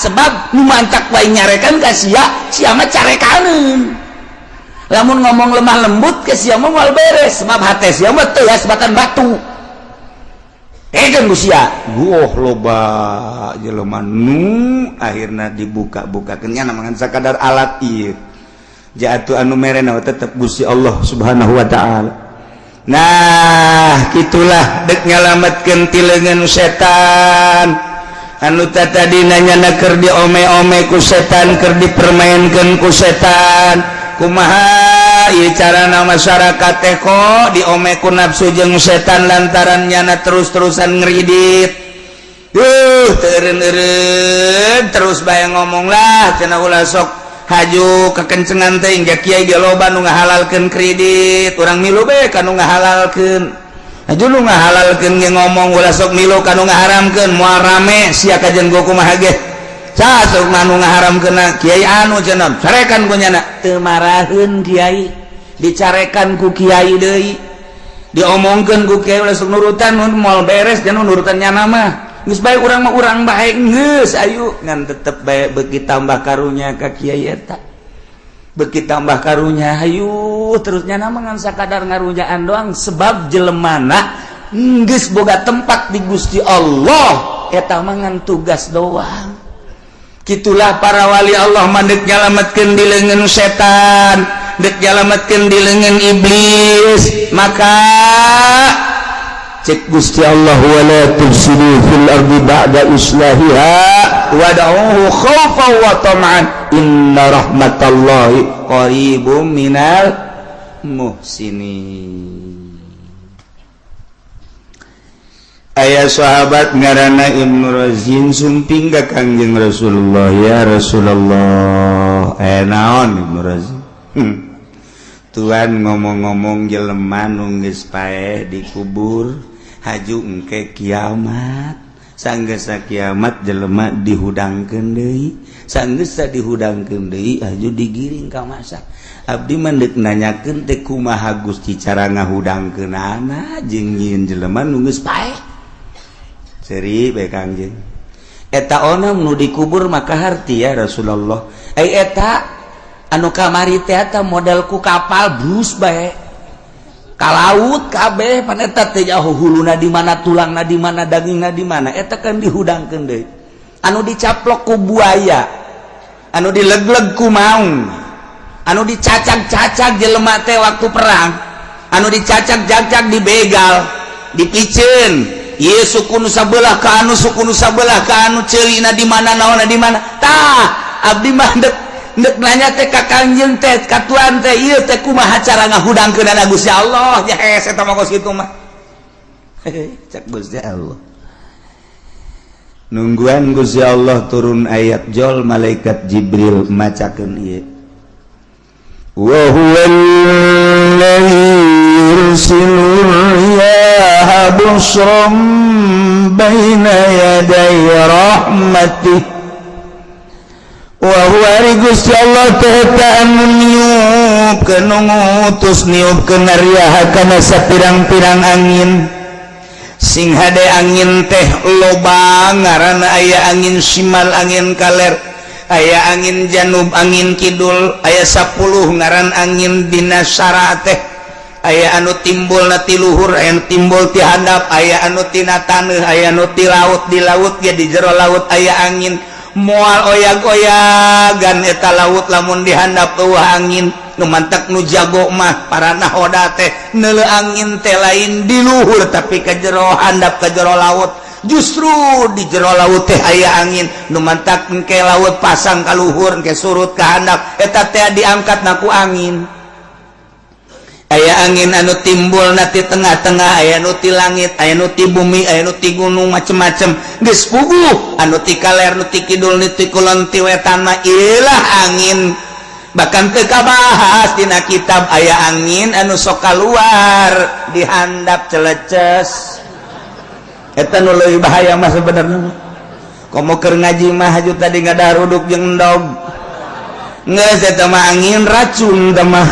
sebab nu mantak wae nyarekan ka sia, sia mah carekaneun. Lamun ngomong lemah lembut ke sia mah moal beres, sebab hate sia mah teuas batan batu. Dengekeun ku sia." Wah, loba jelema nu akhirna dibuka-bukakeun nya ngan sakadar alat ieu. Jatuh anu merena tetep Gusti Allah Subhanahu wa taala. Nah, gitulah dek nyalametkeun ti leungeun setan anu tadi nanya keur diome-ome ku setan, keur dipermainkeun ku setan. Kumaha ieu carana masyarakat teh kok diome ku nafsu jeung setan lantaran nyana terus-terusan ngeridit? Duh, teu eureun-eureun terus bae ngomong lah cenah, ulah sok haju kekencengan teh hingga kiai ge loba nu ngahalalkeun kredit, urang milu bae ka nu ngahalalkeun. Haju nu ngahalalkeun ge ngomong ulah sok milu ka nu ngaharamkeun, moal rame sia kajen go kumaha ge. Sok nu ngaharamkeun kiai anu cenah, carekan ku nyana. Teu maraheun kiai, dicarekan ku kiai deui, diomongkeun ku kiai, ulah sok nurutan, moal beres jangan nurutan nyana mah. Geus bae urang mah, urang bae geus ayu ngan tetep bae beuki tambah karunya ka kiai eta, beuki tambah karunya, hayu terus. Nyana mah ngan sakadar ngarunyaan doang, sebab jelemana geus boga tempat di Gusti Allah, eta mah ngan tugas doang. Gitulah para wali Allah mandek nyalametkeun di leungeun setan, dek nyalametkeun di leungeun iblis. Maka cek Gusti Allah, wala tufsidu fil ardi ba'da islahiha wad'uhu khaufan wa tama'an inna rahmatallahi qaribum minal muhsinin. Aya sahabat ngaranna Ibnu Razin sumping ka Kangjeng Rasulullah, "Ya Rasulullah." "Eh, naon, Ibnu Razin?" "Tuan ngomong-ngomong jelema nu geus paeh dikubur haju engke kiamat." Sanggeus kiamat jelema dihudangkeun deui, sanggeus dihudangkeun deui aju digiring ka masa. Abdi mah deuk nanyakeun teh kumaha Gusti cara ngahudangkeunana jeung nyieun jelema nu geus paeh. Seuri bae Kangjeng. Eta onam nu dikubur maka harti ya Rasulullah. Ai eta anu kamari teh eta model ku kapal brus bae. Ka laut kabeh pan eta teh jauh huluna di mana, tulangna di mana, dagingna di mana, eta kan dihudangkeun deui. Anu dicaplok ku buaya, anu dilegleg ku maung, anu dicacag-cacag jelema teh waktu perang, anu dicacag-cacag dibegal, dipiceun, ieu suku nu sabelah ka anu suku nu sabelah ka anu, ceulina di mana, naonna di mana. Tah, abdi mah dek nanya teh ka Kangjeng teh, ka tuan teh, ieu teh kumaha cara ngahudangkeunana Gusti Allah? Nya hese eta mah kos kitu mah. Cek Gusti Allah. Nungguan Gusti Allah turun ayat jol malaikat Jibril macakeun ieu. Wa huwallazi yursilu riyaha busyran baina yaday rahmatih. Wa huwa ari Gusti Allah teh eta anu niupkeun, nu ngutus niupkeun riyaha kana sapirang-pirang angin. Sing hade angin teh loba ngaranna, aya angin simal, angin kaler, aya angin janub, angin kidul, aya 10 ngaran angin dina syara teh. Aya anu timbul na ti luhur, aya anu timbul ti handap, aya anu tina taneuh, aya anu ti laut, di laut ge di jero laut aya angin. Moal oyag-oyagan eta laut lamun dihandap eueuh angin. Nu mantak nu jago mah para nahoda teh neuleu angin teh lain di luhur tapi ka jero handap, ka jero laut. Justru di jero laut teh aya angin. Nu mantak engke laut pasang ka luhur, engke surut ka handap, eta teh diangkat na ku angin. Aya angin anu timbul na ti tengah-tengah, aya nu ti langit, aya nu ti bumi, aya nu ti gunung, macem-macem geus puguh. Anu ti kaler, nu ti kidul, nu ti kulon, ti wetan mah ilah angin. Bahkan teu kabahas dina kitab aya angin anu sok kaluar dihandap celeces. Eta nu leuwih bahaya mah sebenarnya. Komo keur ngaji mah haju tadi ngadaruduk jeung endog. Geus eta mah angin racun teh mah.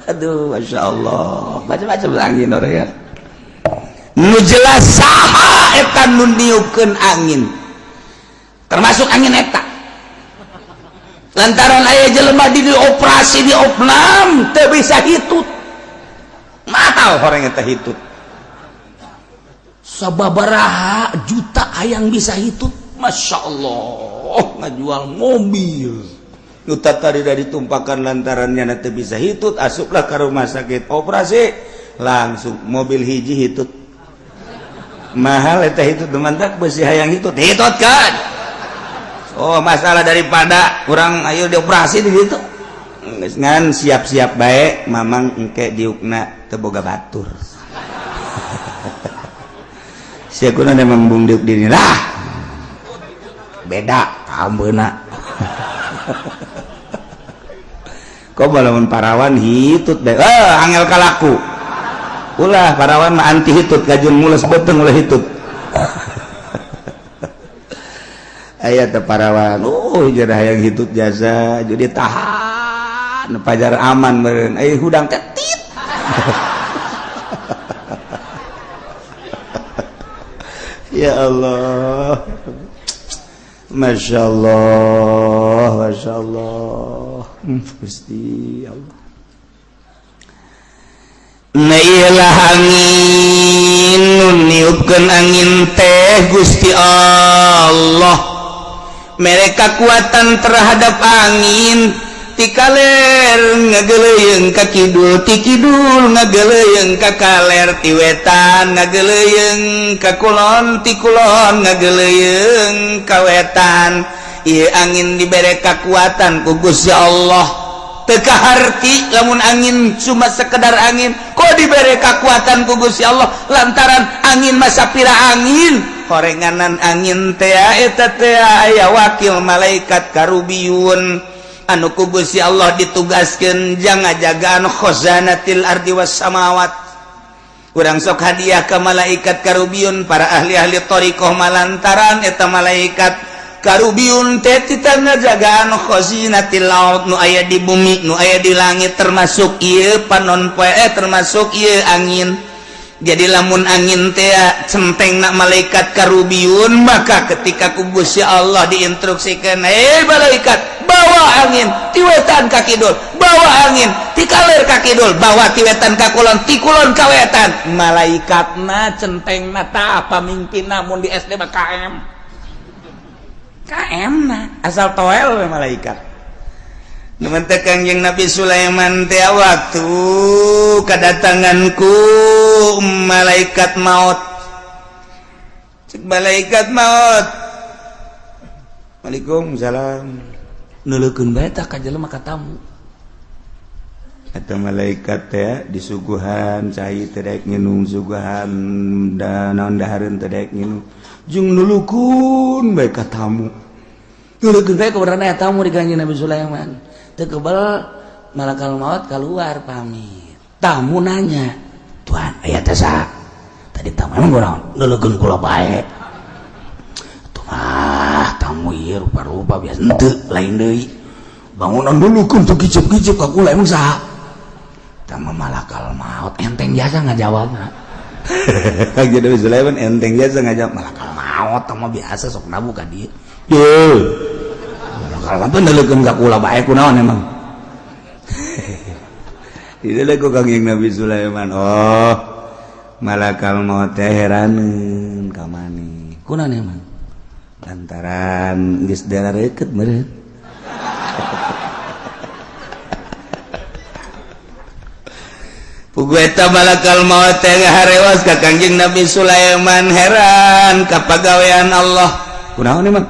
Aduh, masya Allah, macam-macam angin orang ya. Nu jelas saha eta nu niupkeun angin, termasuk angin eta. Lantaran aya jelema di dioperasi, diopnam teu bisa hitut, mahal orang eta hitut. Sababaraha juta hayang bisa hitut, masya Allah, ngajual mobil. Nuta tadi dari ditumpakan lantarannya nanti bisa hitut, asuplah ke rumah sakit, operasi langsung mobil hiji hitut. Mahal eta hitut, mantap besi hayang hitut, hitut kan. Oh, masalah daripada kurang ayo dioperasi di situ. Ngan siap-siap baik mamang engke diukna teu boga batur. Sia kuna memang bung diuk diri lah. Beda kambeuna. Kok lamun parawan hitut bae, angel kalaku. Ulah parawan mah anti hitut, kajun mules beteng ulah hitut. Aya teh parawan, jadi hayang hitut jasa, jadi tahan pajar aman meureun. Ai hudang teh tit. Ya Allah. Masya Allah, Masya Allah, Gusti Allah. Nailah angin nu niupkeun angin teh Gusti Allah. Mereka kekuatan terhadap angin ti kaler ngageleuyeung ka kidul, ti kidul ngageleuyeung ka kaler, ti wetan ngageleuyeung ka kulon, ti kulon ngageleuyeung ka wetan. Ieu angin dibere kakuatan ku Gusti Allah. Teu kaharti lamun angin cuma sekedar angin, kok dibere kakuatan ku Gusti Allah lantaran angin masa pira angin horenganan angin teh eta teh aya wakil malaikat karubiyun anu ku Gusti Allah ditugaskeun jang ngajagaan khazanatil ardi was samawat. Urang sok hadiah ke malaikat karubiyun, para ahli-ahli thariqah, malantaran eta malaikat karubiyun teh titah ngajagaan khazinatil ard, nu aya di bumi, nu aya di langit, termasuk ieu panon poe, termasuk ieu angin. Jadi lamun angin teh centeng nak malaikat karubiyun, maka ketika ku Gusti Allah diinstruksikan, "Hei malaikat, bawa angin ti wetan ka kidul, bawa angin ti kaler ka kidul, bawa ti wetan ka kulon, ti kulon ka wetan," malaikatna centeng mata pamimpin. Namun di SD mah KM KM na asal toel we malaikat. Numun Kangjeng Nabi Sulaiman teh waktu kedatanganku malaikat maut. Cek malaikat maut, "Waalaikumsalam." Neuleukeun bae tah ka jelema, ka tamu. Eta malaikat teh disuguhan cai teu daek nginum, suguhan da naon dahareun teu daek nginum, jeung nulukeun bae ka tamu. Neuleukeun bae kebenaran aya tamu di Kangjeng Nabi Sulaiman. Teu kebel malakal maut keluar pamit. Tamu nanya, "Tuan, aya teh saha tadi tamu?" "Emang kunaon neuleukeun kula bae?" "Atuh mah tamu ieu rupa-rupa biasa henteu, lain deui bangunan nulukeun tuh kicep-kicep ka kula, emang saha?" Tama malakal maut enteng jasa ngajawabna. Kangjeng Nabi Sulaiman enteng jasa ngajawab, "Malakal maut mah biasa sok nabu ka dieu. Ye. Malakal maut neuleukeun ka kula bae, kunaon emang?" Tidak ku Kangjeng Nabi Sulaiman, oh, malakal maut teh heraneun ka maneh. "Kunaon emang?" Lantaran geus darareukeut meureun. Pugu eta malakal maut teh ngaharewas ka Kangjeng Nabi Sulaiman, heran ka pagawean Allah. Kunaon emang?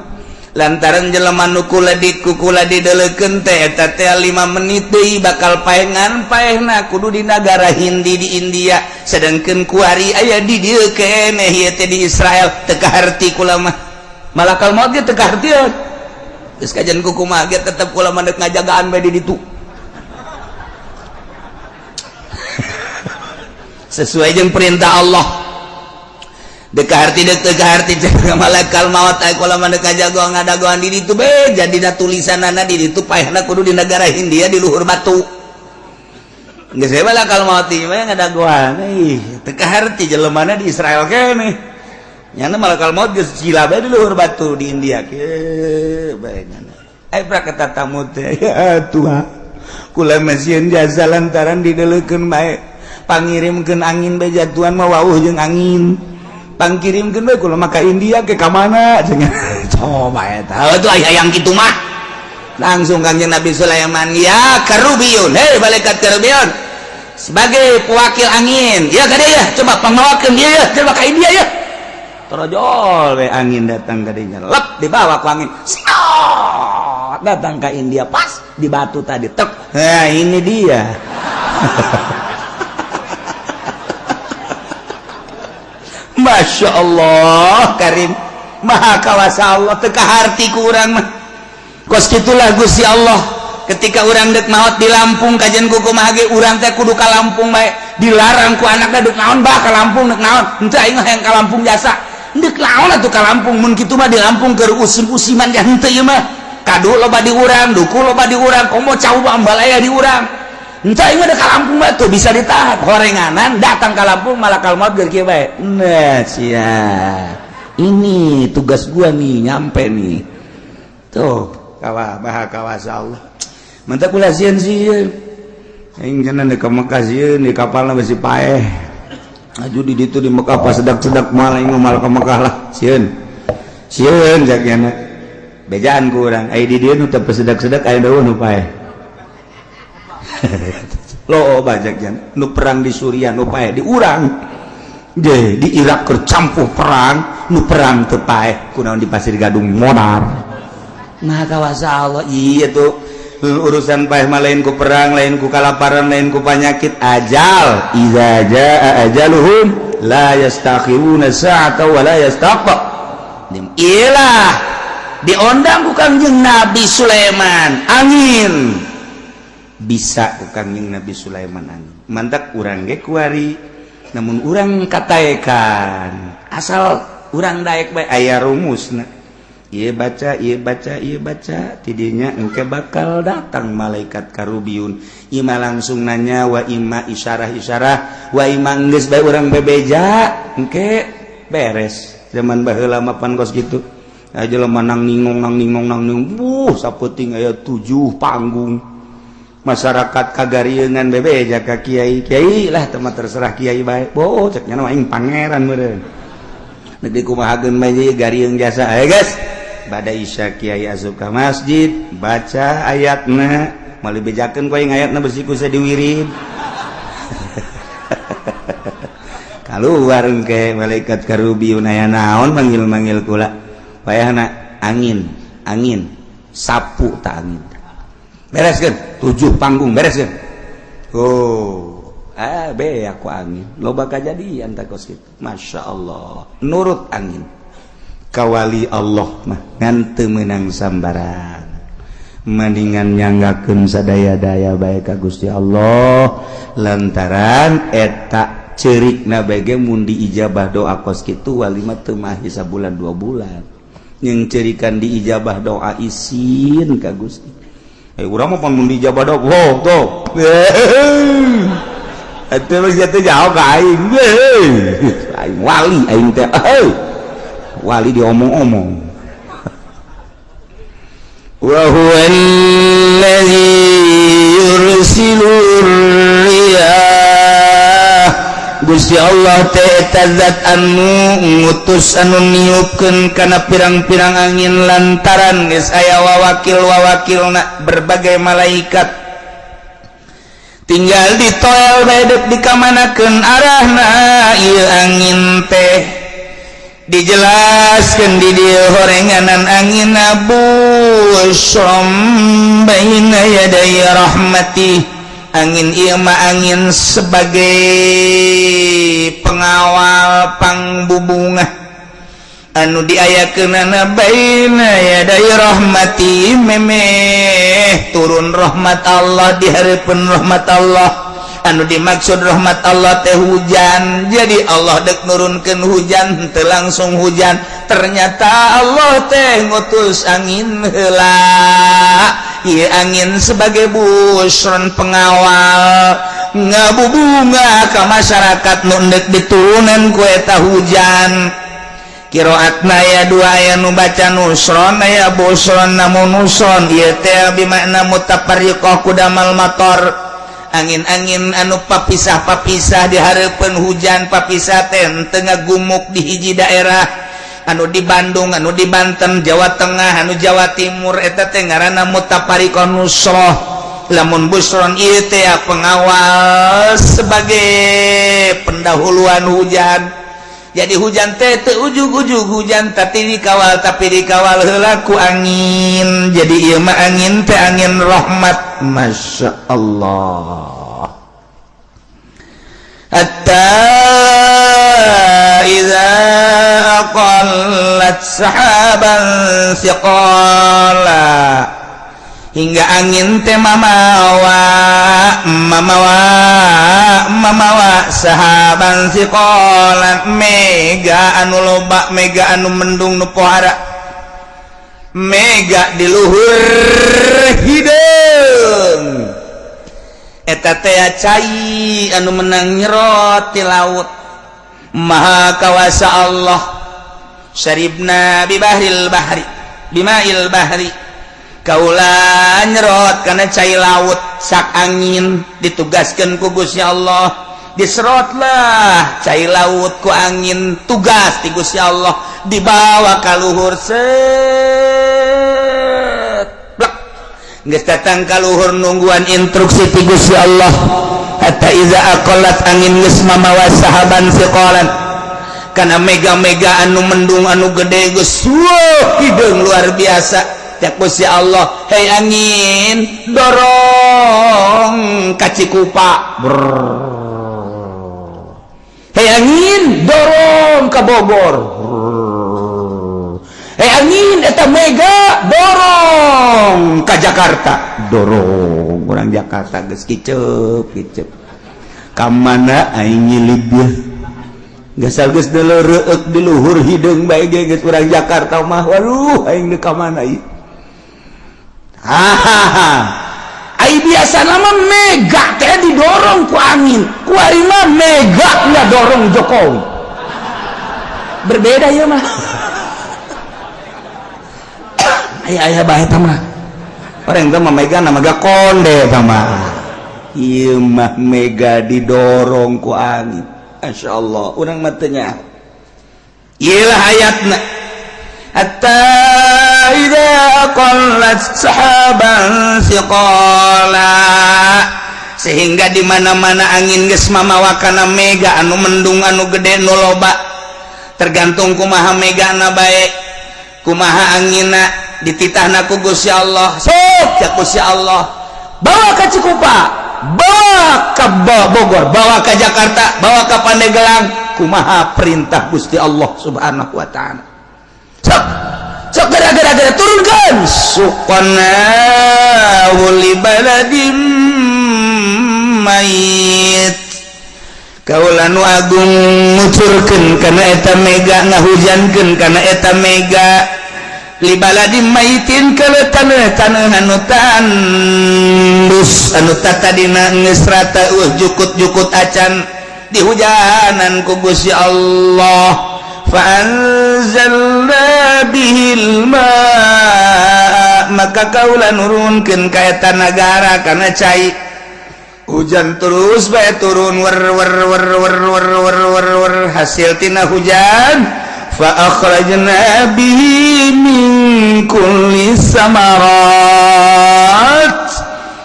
Lantaran jelema nu kula di kukula dideleukeun teh eta teh 5 menit deui bakal paengan, paehna kudu di nagara Hindi, di India, sedangkeun kuari aya di dieu keneh, ieu teh di Israel. Teu kaharti kula mah. Malakal maut ge teu kahartieun. Geus kajian kukumaha ge tetep kula mah deuk ngajagaan bae di ditu. Sesuai jeung perintah Allah. Dek harti dek teu harti, cek malakal maut, ay kula mah deuk ngajagoan ngadagoan di ditu be. Jadina tulisanana di ditu paehna kudu di negara Hindia di luhur batu. Geus we malakal maut ieu mah ngadagoan, ih, teu kaharti jelemana di Israel keneh. Nyana malakal maut geus cila bae di luhur batu di India kieu bae nyana. Ai prak eta tamu teh, "Ya Tuhan, kula mah sieun jasa lantaran dideleukeun bae, pangirimkeun angin bae jatuhan mah wauh jeung angin, pangkirimkeun bae kula mah ka India ke ka mana." Cenah coba eta atuh aya yang kitu mah. Langsung Kangjeng Nabi Sulaiman, "Ya karubiyun, hei malaikat karubiyun, sebagai pewakil angin ya ka dieu ya, coba pangmawakeun ieu ya, coba ka India ya." Torojol we angin datang ka dinya, lep dibawa ku angin. Siot, datang ke India pas di batu tadi tek. Nah, ini dia. Masya Allah Karim, Maha kawasa Allah, teu kaharti ku urang mah. Kos kitulah Gusti Allah. Ketika urang dek maot di Lampung, kajian ku kumaha ge urang teh kudu ka Lampung bae. Dilarang ku anakna, "Dek naon bah ka Lampung, dek naon?" "Henteu, aing mah hayang ka Lampung jasa." "Dek naon atuh ka Lampung? Mun kitu mah di Lampung keur usim-usiman ya." "Henteu, ieu mah kadu loba di urang, duku loba di urang, komo cau ambalaya di urang. Henteu, aing mah dek ka Lampung mah." Tuh bisa ditahan horenganan datang ka Lampung, malakal maut keur kieu bae. Nah sia, ini tugas gua nih, nyampe nih tuh. Kawa maha kawasa Allah. Mantap kula sieun sieun aing cenah di ka Mekah, sieun di kapalna besi paeh. Aju di ditu di Mekah pas sedak-sedak, moal aing moal ka Mekah lah, sieun sieun jagiana. Bejaan ku urang, ai di dieu nu teu sedak-sedak aya daun nu paeh. Lo bajak jan nu perang di Suriah nu paeh di urang. Je, di Irak keur campuh perang, nu perang teu paeh kunaon di Pasir Gadung modar. Nah, kawasa Allah iya tuh urusan paeh mah lain ku perang, lain ku kalaparan, lain ku penyakit, ajal. Iza jaa ajaluhum la yastakhiruna sa'ata wa la yastaqdimun. Ilah diondang ku Kangjeng Nabi Sulaiman angin, bisa ku Kangjeng Nabi Sulaiman angin. Mantak urang ge kuari. Namun urang kataekan asal urang daek bae, aya rumusna. Ieu baca, ieu baca, ieu baca, tidinya engke bakal datang malaikat karubiun. Ima langsung nanya, wa ima isyarah-isyarah, wa ima geus bae urang bebeja, engke beres. Zaman baheula mah pan kos kitu. Aja jelema nang ningong, nang ningong, nang ningong, buh, saputing aya tujuh panggung. Masyarakat kagariungan bebeja ka kiai. Kiai lah tempat terserah kiai bae. Boh, cek nya aing pangeran meureun. Nepi kumahakeun bae gariung jasa. Ayo guys, bada isya kiai asup ka masjid, baca ayatna, moal dibejakeun ku aing ayatna, besi ku diwirid. Keluar ke malaikat karubiun, aya naon manggil-manggil kula? Wayahna angin, angin sapu tak angin. Bereskeun tujuh panggung, bereskeun. Oh, ah, be aku angin loba kajadian tak kos kitu. Masya Allah, nurut angin kawali Allah mah ngan teu meunang sambaran. Mendingan nyanggakeun sadaya-daya bae ka Gusti Allah, lantaran eta cerikna bege mun diijabah doa kos kitu wali mah teu mahi sabulan 2 bulan yang cerikan diijabah doa isin ka Gusti. Eh, urang mah pan mun diijabah doa, wow, tuh eta mah sia teh jauh ka aing. Aing wali, aing teh wali diomong-omong. Wa huwa alladhi yursilu riyah. Gusti Allah teh zat anu ngutus, anu niupkeun kana pirang-pirang angin, lantaran geus aya wawakil-wawakilna berbagai malaikat, tinggal ditoel bae dek dikamanakeun arahna ieu angin teh. Dijelaskan di dieu horenganan angin busyron baina yaday rahmati. Angin ieu mah angin sebagai pengawal pangbubungah anu diayakeunana baina yaday rahmati, memeh turun rahmat Allah, di hareupeun rahmat Allah. Anu dimaksud rahmat Allah teh hujan. Jadi Allah dek nurunkeun hujan teu langsung hujan, ternyata Allah teh ngutus angin heula. Ieu angin sebagai busron, pengawal ngabubunga ka masyarakat nu endek diturunan ku eta hujan. Kiroatna aya dua, aya nu baca nusron, aya busron. Namun nusron ieu teh bimakna mutafarriqah kudamal mator, angin-angin anu papisah-papisah di hareupeun hujan. Papisah teh teu ngagumuk di hiji daerah, anu di Bandung, anu di Banten, Jawa Tengah, anu Jawa Timur, eta teh ngaranna mutafariqah nusroh. Lamun busron ieu teh pengawal sebagai pendahuluan hujan. Jadi hujan teh teu ujug-ujug hujan, tapi dikawal, tapi dikawal heula ku angin. Jadi ieu mah angin teh angin rahmat. Masya Allah. Hatta idza aqallat sahaban thiqala, hingga angin teh mamawa, mamawa, mamawa sahaban thiqalan, mega anu loba, mega anu mendung nu pohara, mega di luhur hideung. Eta teh cai anu menang nyerot ti laut. Maha kawasa Allah. Syaribna bibahril bahri, bimail bahri, kaula nyerot karena cai laut. Sak angin ditugaskan ku Gusti Allah, diserotlah cai laut ku angin, tugas di Gusti Allah, dibawa ka luhur, set, blek, geus datang ka luhur, nungguan instruksi ti Gusti Allah. Hatta iza aqallat, angin geus mamawa sahaban thiqalan kana mega-mega anu mendung anu gede, geus hideung luar biasa. Cek Gusti Allah, "Hei angin, dorong ka Cikupa. Hei angin, dorong ke Bogor. Hei angin, eta mega dorong ke Jakarta." Dorong orang Jakarta geus kicep kicep. Ka mana aing nyilib ya? Geus geus reueuk di luhur hideung bae ge, geus urang Jakarta mah. Waduh, aing deuk ka mana ieu? Hahaha. Ai biasa nama mega teh didorong ku angin, kuari mah mega nggak dorong Jokowi. Berbeda ya mah. Aya aya bae eta mah. Orang teh mah mega nama mega konde eta mah. Ieu mah mega didorong ku angin. Masya Allah, urang mah teu nya. Ieu lah ayatna. Hatta idza qallat sahaban siqala, sehingga di mana-mana angin geus mamawa kana mega anu mendung, anu gede, nu loba, tergantung kumaha megana bae, kumaha anginna, dititahna ku Gusti Allah. Sok ya Gusti Allah, bawa ke Cikupa, bawa ke Bogor, bawa ke Jakarta, bawa ke Pandeglang, kumaha perintah Gusti Allah Subhanahu wa Ta'ala. Sok sok gara-gara turunkan. Suqnahu li baladin mayit, kaula nu agung ngucurkeun kana eta mega, ngahujankeun kana eta mega, li baladin maitin, kana taneuh-taneuh anu tandus, anu tatadina geus rata, jukut-jukut acan dihujanan ku Gusti Allah. Fa anzalna bihil ma, maka kaula nurunkeun ka eta nagara kana cai. Hujan terus bae turun, wer wer wer wer wer wer wer wer. Hasil tina hujan, fa akhrajna bihi min kulli samarat,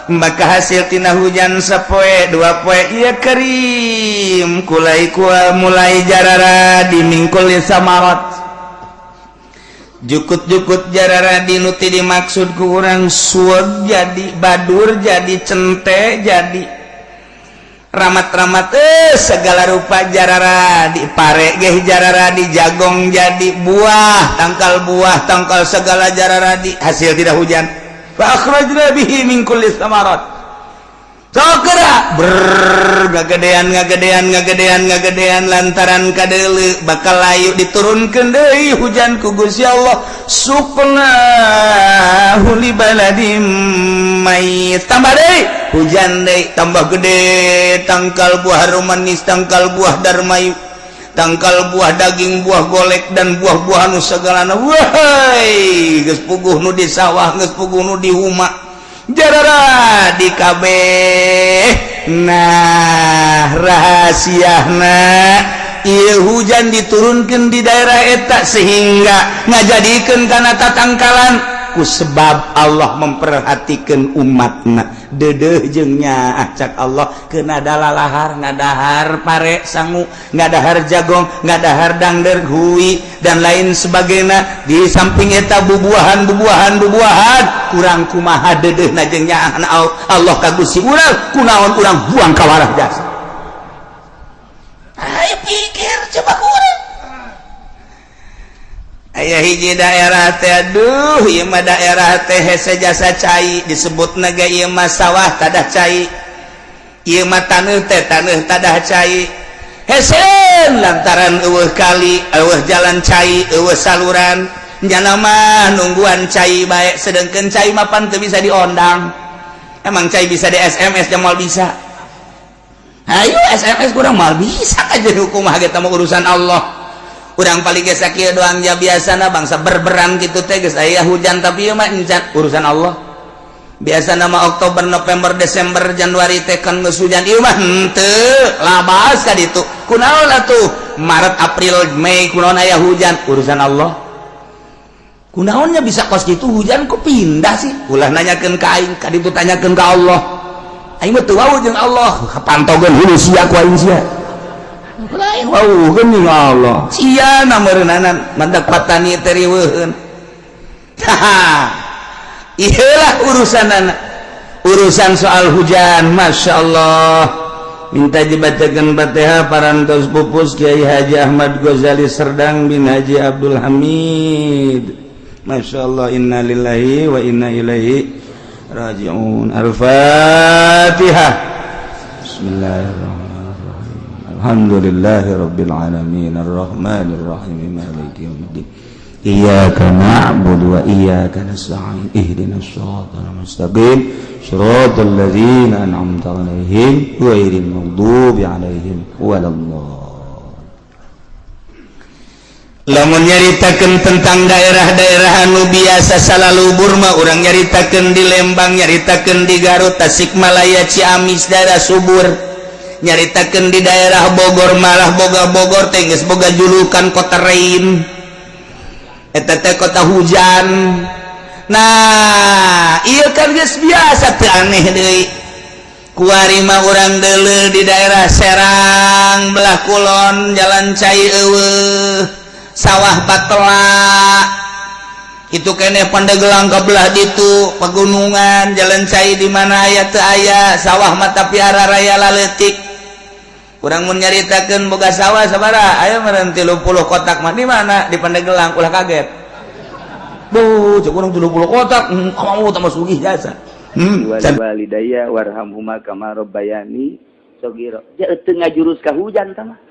maka hasil tina hujan sapoe dua poe ieu kerim kulai kua mulai jarara di min kulli samarat, jukut-jukut jarara di nu ti dimaksud ku urang sueg jadi badur, jadi cente, jadi ramat-ramat, segala rupa jarara di pare geh jarara di jagong, jadi buah tangkal, buah tangkal segala jarara di hasil tina hujan. Fa akhrajna bihi min kulli samarat. Sok geura ber ngagedean ngagedean ngagedean ngagedean, lantaran kadeuleu bakal layu, diturunkeun deui hujan ku Gusti Allah. Suqnahu li baladim mayit, tambah deui hujan deui, tambah gede tangkal buah harum manis, tangkal buah darmayu, tangkal buah daging, buah golek, dan buah-buah nu segalana. Wahai, geus puguh nu di sawah, geus puguh nu di huma, jarara di kabeh. Nah, rahasiana ieu hujan diturunkan di daerah eta sehingga ngajadikeun kana tatangkalan ku sebab Allah memperhatikan umatna, dedeh jeung nyaah cak Allah kena dalalahar, ngadahar pare sangu, ngadahar jagong, ngadahar dangder hui, dan lain sebagainya. Di samping eta bubuahan, bubuahan, bubuahan, kurang kumaha dedeh na jeung nyaahna Allah ka Gusti urang, kunaon urang buang ka warah jasa? Ayo pikir coba kurang. Aya hiji daerah teh, aduh, ieu mah daerah teh hese jasa cai disebut naga, ieu mah sawah tadah cai, ieu mah taneuh teh taneuh tadah cai. Hese lantaran eueuh kali, eueuh jalan cai, eueuh saluran, nyana mah nungguan cai bae, sedangkan cai mah pan teu bisa diondang. Emang cai bisa di SMS? Moal bisa. Ayo SMS kurang moal bisa aja. Hukum mah mah urusan Allah. Urang paling geus sakieu doang ja. Biasana bangsa berberan gitu teh geus aya hujan, tapi ieu mah encan, urusan Allah. Biasa nama Oktober, November, Desember, Januari teh kan geus hujan, ieu mah henteu labas ka ditu. Kunaon atuh Maret, April, Mei kunaon aya hujan? Urusan Allah. Kunaonnya bisa kos gitu hujan kok pindah sih? Ulah nanyakeun ka aing, ka ditu tanyakeun ka Allah. Aing mah teu wawuh jeung Allah, pantogeun hulu sia ku aing sia. Lain wawuh geuning Allah sia na meureunanan mandak patani teh riweuheun. Iyalah urusan anak, urusan soal hujan. Masya Allah. Minta dibacakan Fatihah parantos pupus Kiai Haji Ahmad Ghazali Serdang bin Haji Abdul Hamid. Masya Allah. Innalillahi wa inna ilaihi rajiun. Al-Fatihah. Bismillahirrahmanirrahim. Alhamdulillahi rabbil alamin arrahmanir rahim maliki yaumiddin. Iyyaka na'budu wa iyyaka nasta'in ihdinas siratal mustaqim siratal ladzina an'amta 'alaihim ghairil maghdubi 'alaihim waladdallin. Lamun nyaritakeun tentang daerah-daerah anu biasa salalubur mah urang nyaritakeun di Lembang, nyaritakeun di Garut, Tasikmalaya, Ciamis daerah subur, nyaritakeun di daerah Bogor malah boga Bogor teh geus boga julukan kota rain, eta teh kota hujan. Nah, ieu kan geus biasa teu aneh deui. Kuari mah urang deuleu di daerah Serang belah kulon jalan cai eueuh, sawah batela itu keneh Pandeglang ke belah ditu pegunungan jalan cai di mana aya teu aya sawah mata piara raya laletik. Urang mun nyaritakeun boga sawah sabaraha aya meureun 30 kotak mah di mana di Pandeglang ulah kaget. Duh, cek urang 30 kotak, kamu tambah sugih jasa. Walidaya warhamhuma kama rabbayani shaghira. Ja teu ngajurus ka hujan tah mah.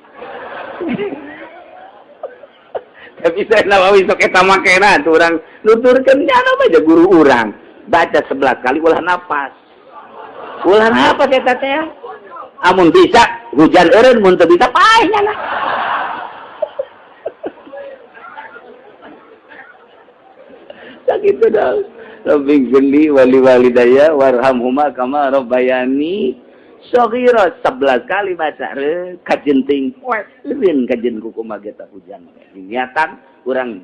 Tapi saya Nawawi sok eta makena tuh urang nuturkeun nya mah ja guru urang. Baca 11 kali ulah napas. Ulah napas eta teh. Amun bisa hujan eureun, mun teu bisa paeh nya lah. Sakitu dah. Rabbi gfirli wali walidayya warhamhuma kama rabbayani shaghira. 11 kali baca kajenting poe eureun kajen kukumaha ge hujan. Niatan urang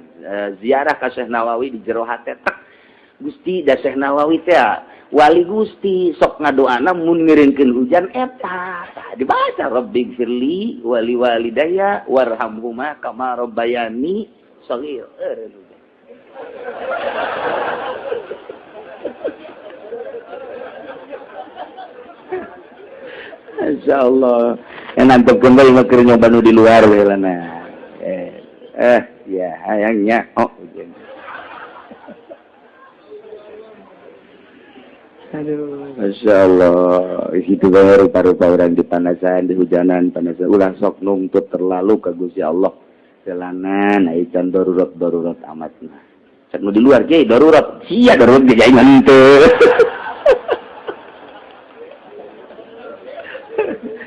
ziarah ka Syekh Nawawi di jero hate tek Gusti da Syekh Nawawi teh wali Gusti sok ngadoana mun ngiringkeun hujan eta tah dibaca Rabbi gfirli wali walidayya warhamhuma kama rabbayani shaghira. Insyaallah nantepkeun bae mah keur nyoba nu di luar we lana. Ya hayangnya oh hujan. Aduh, masyaallah itu bae rupa-rupa urang dipanasan, dihujanan, panasan ulah sok nungtut terlalu ka Gusti Allah. Jalanan ai can darurat-darurat amat mah. Cek nu di luar ge darurat, sia darurat ge aing henteu.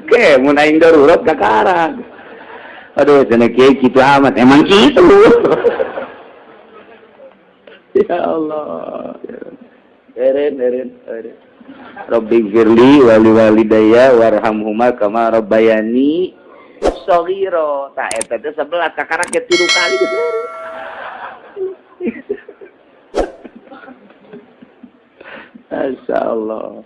Ke mun aing darurat kakarang. Aduh, cenah kieu kitu amat, emang kitu. Ya Allah. Eren eren eren. Rabbi firli wali walidayya warhamhuma kama rabbayani shaghira. Tah eta teh 11 kakarak ge 3 kali. Masyaallah.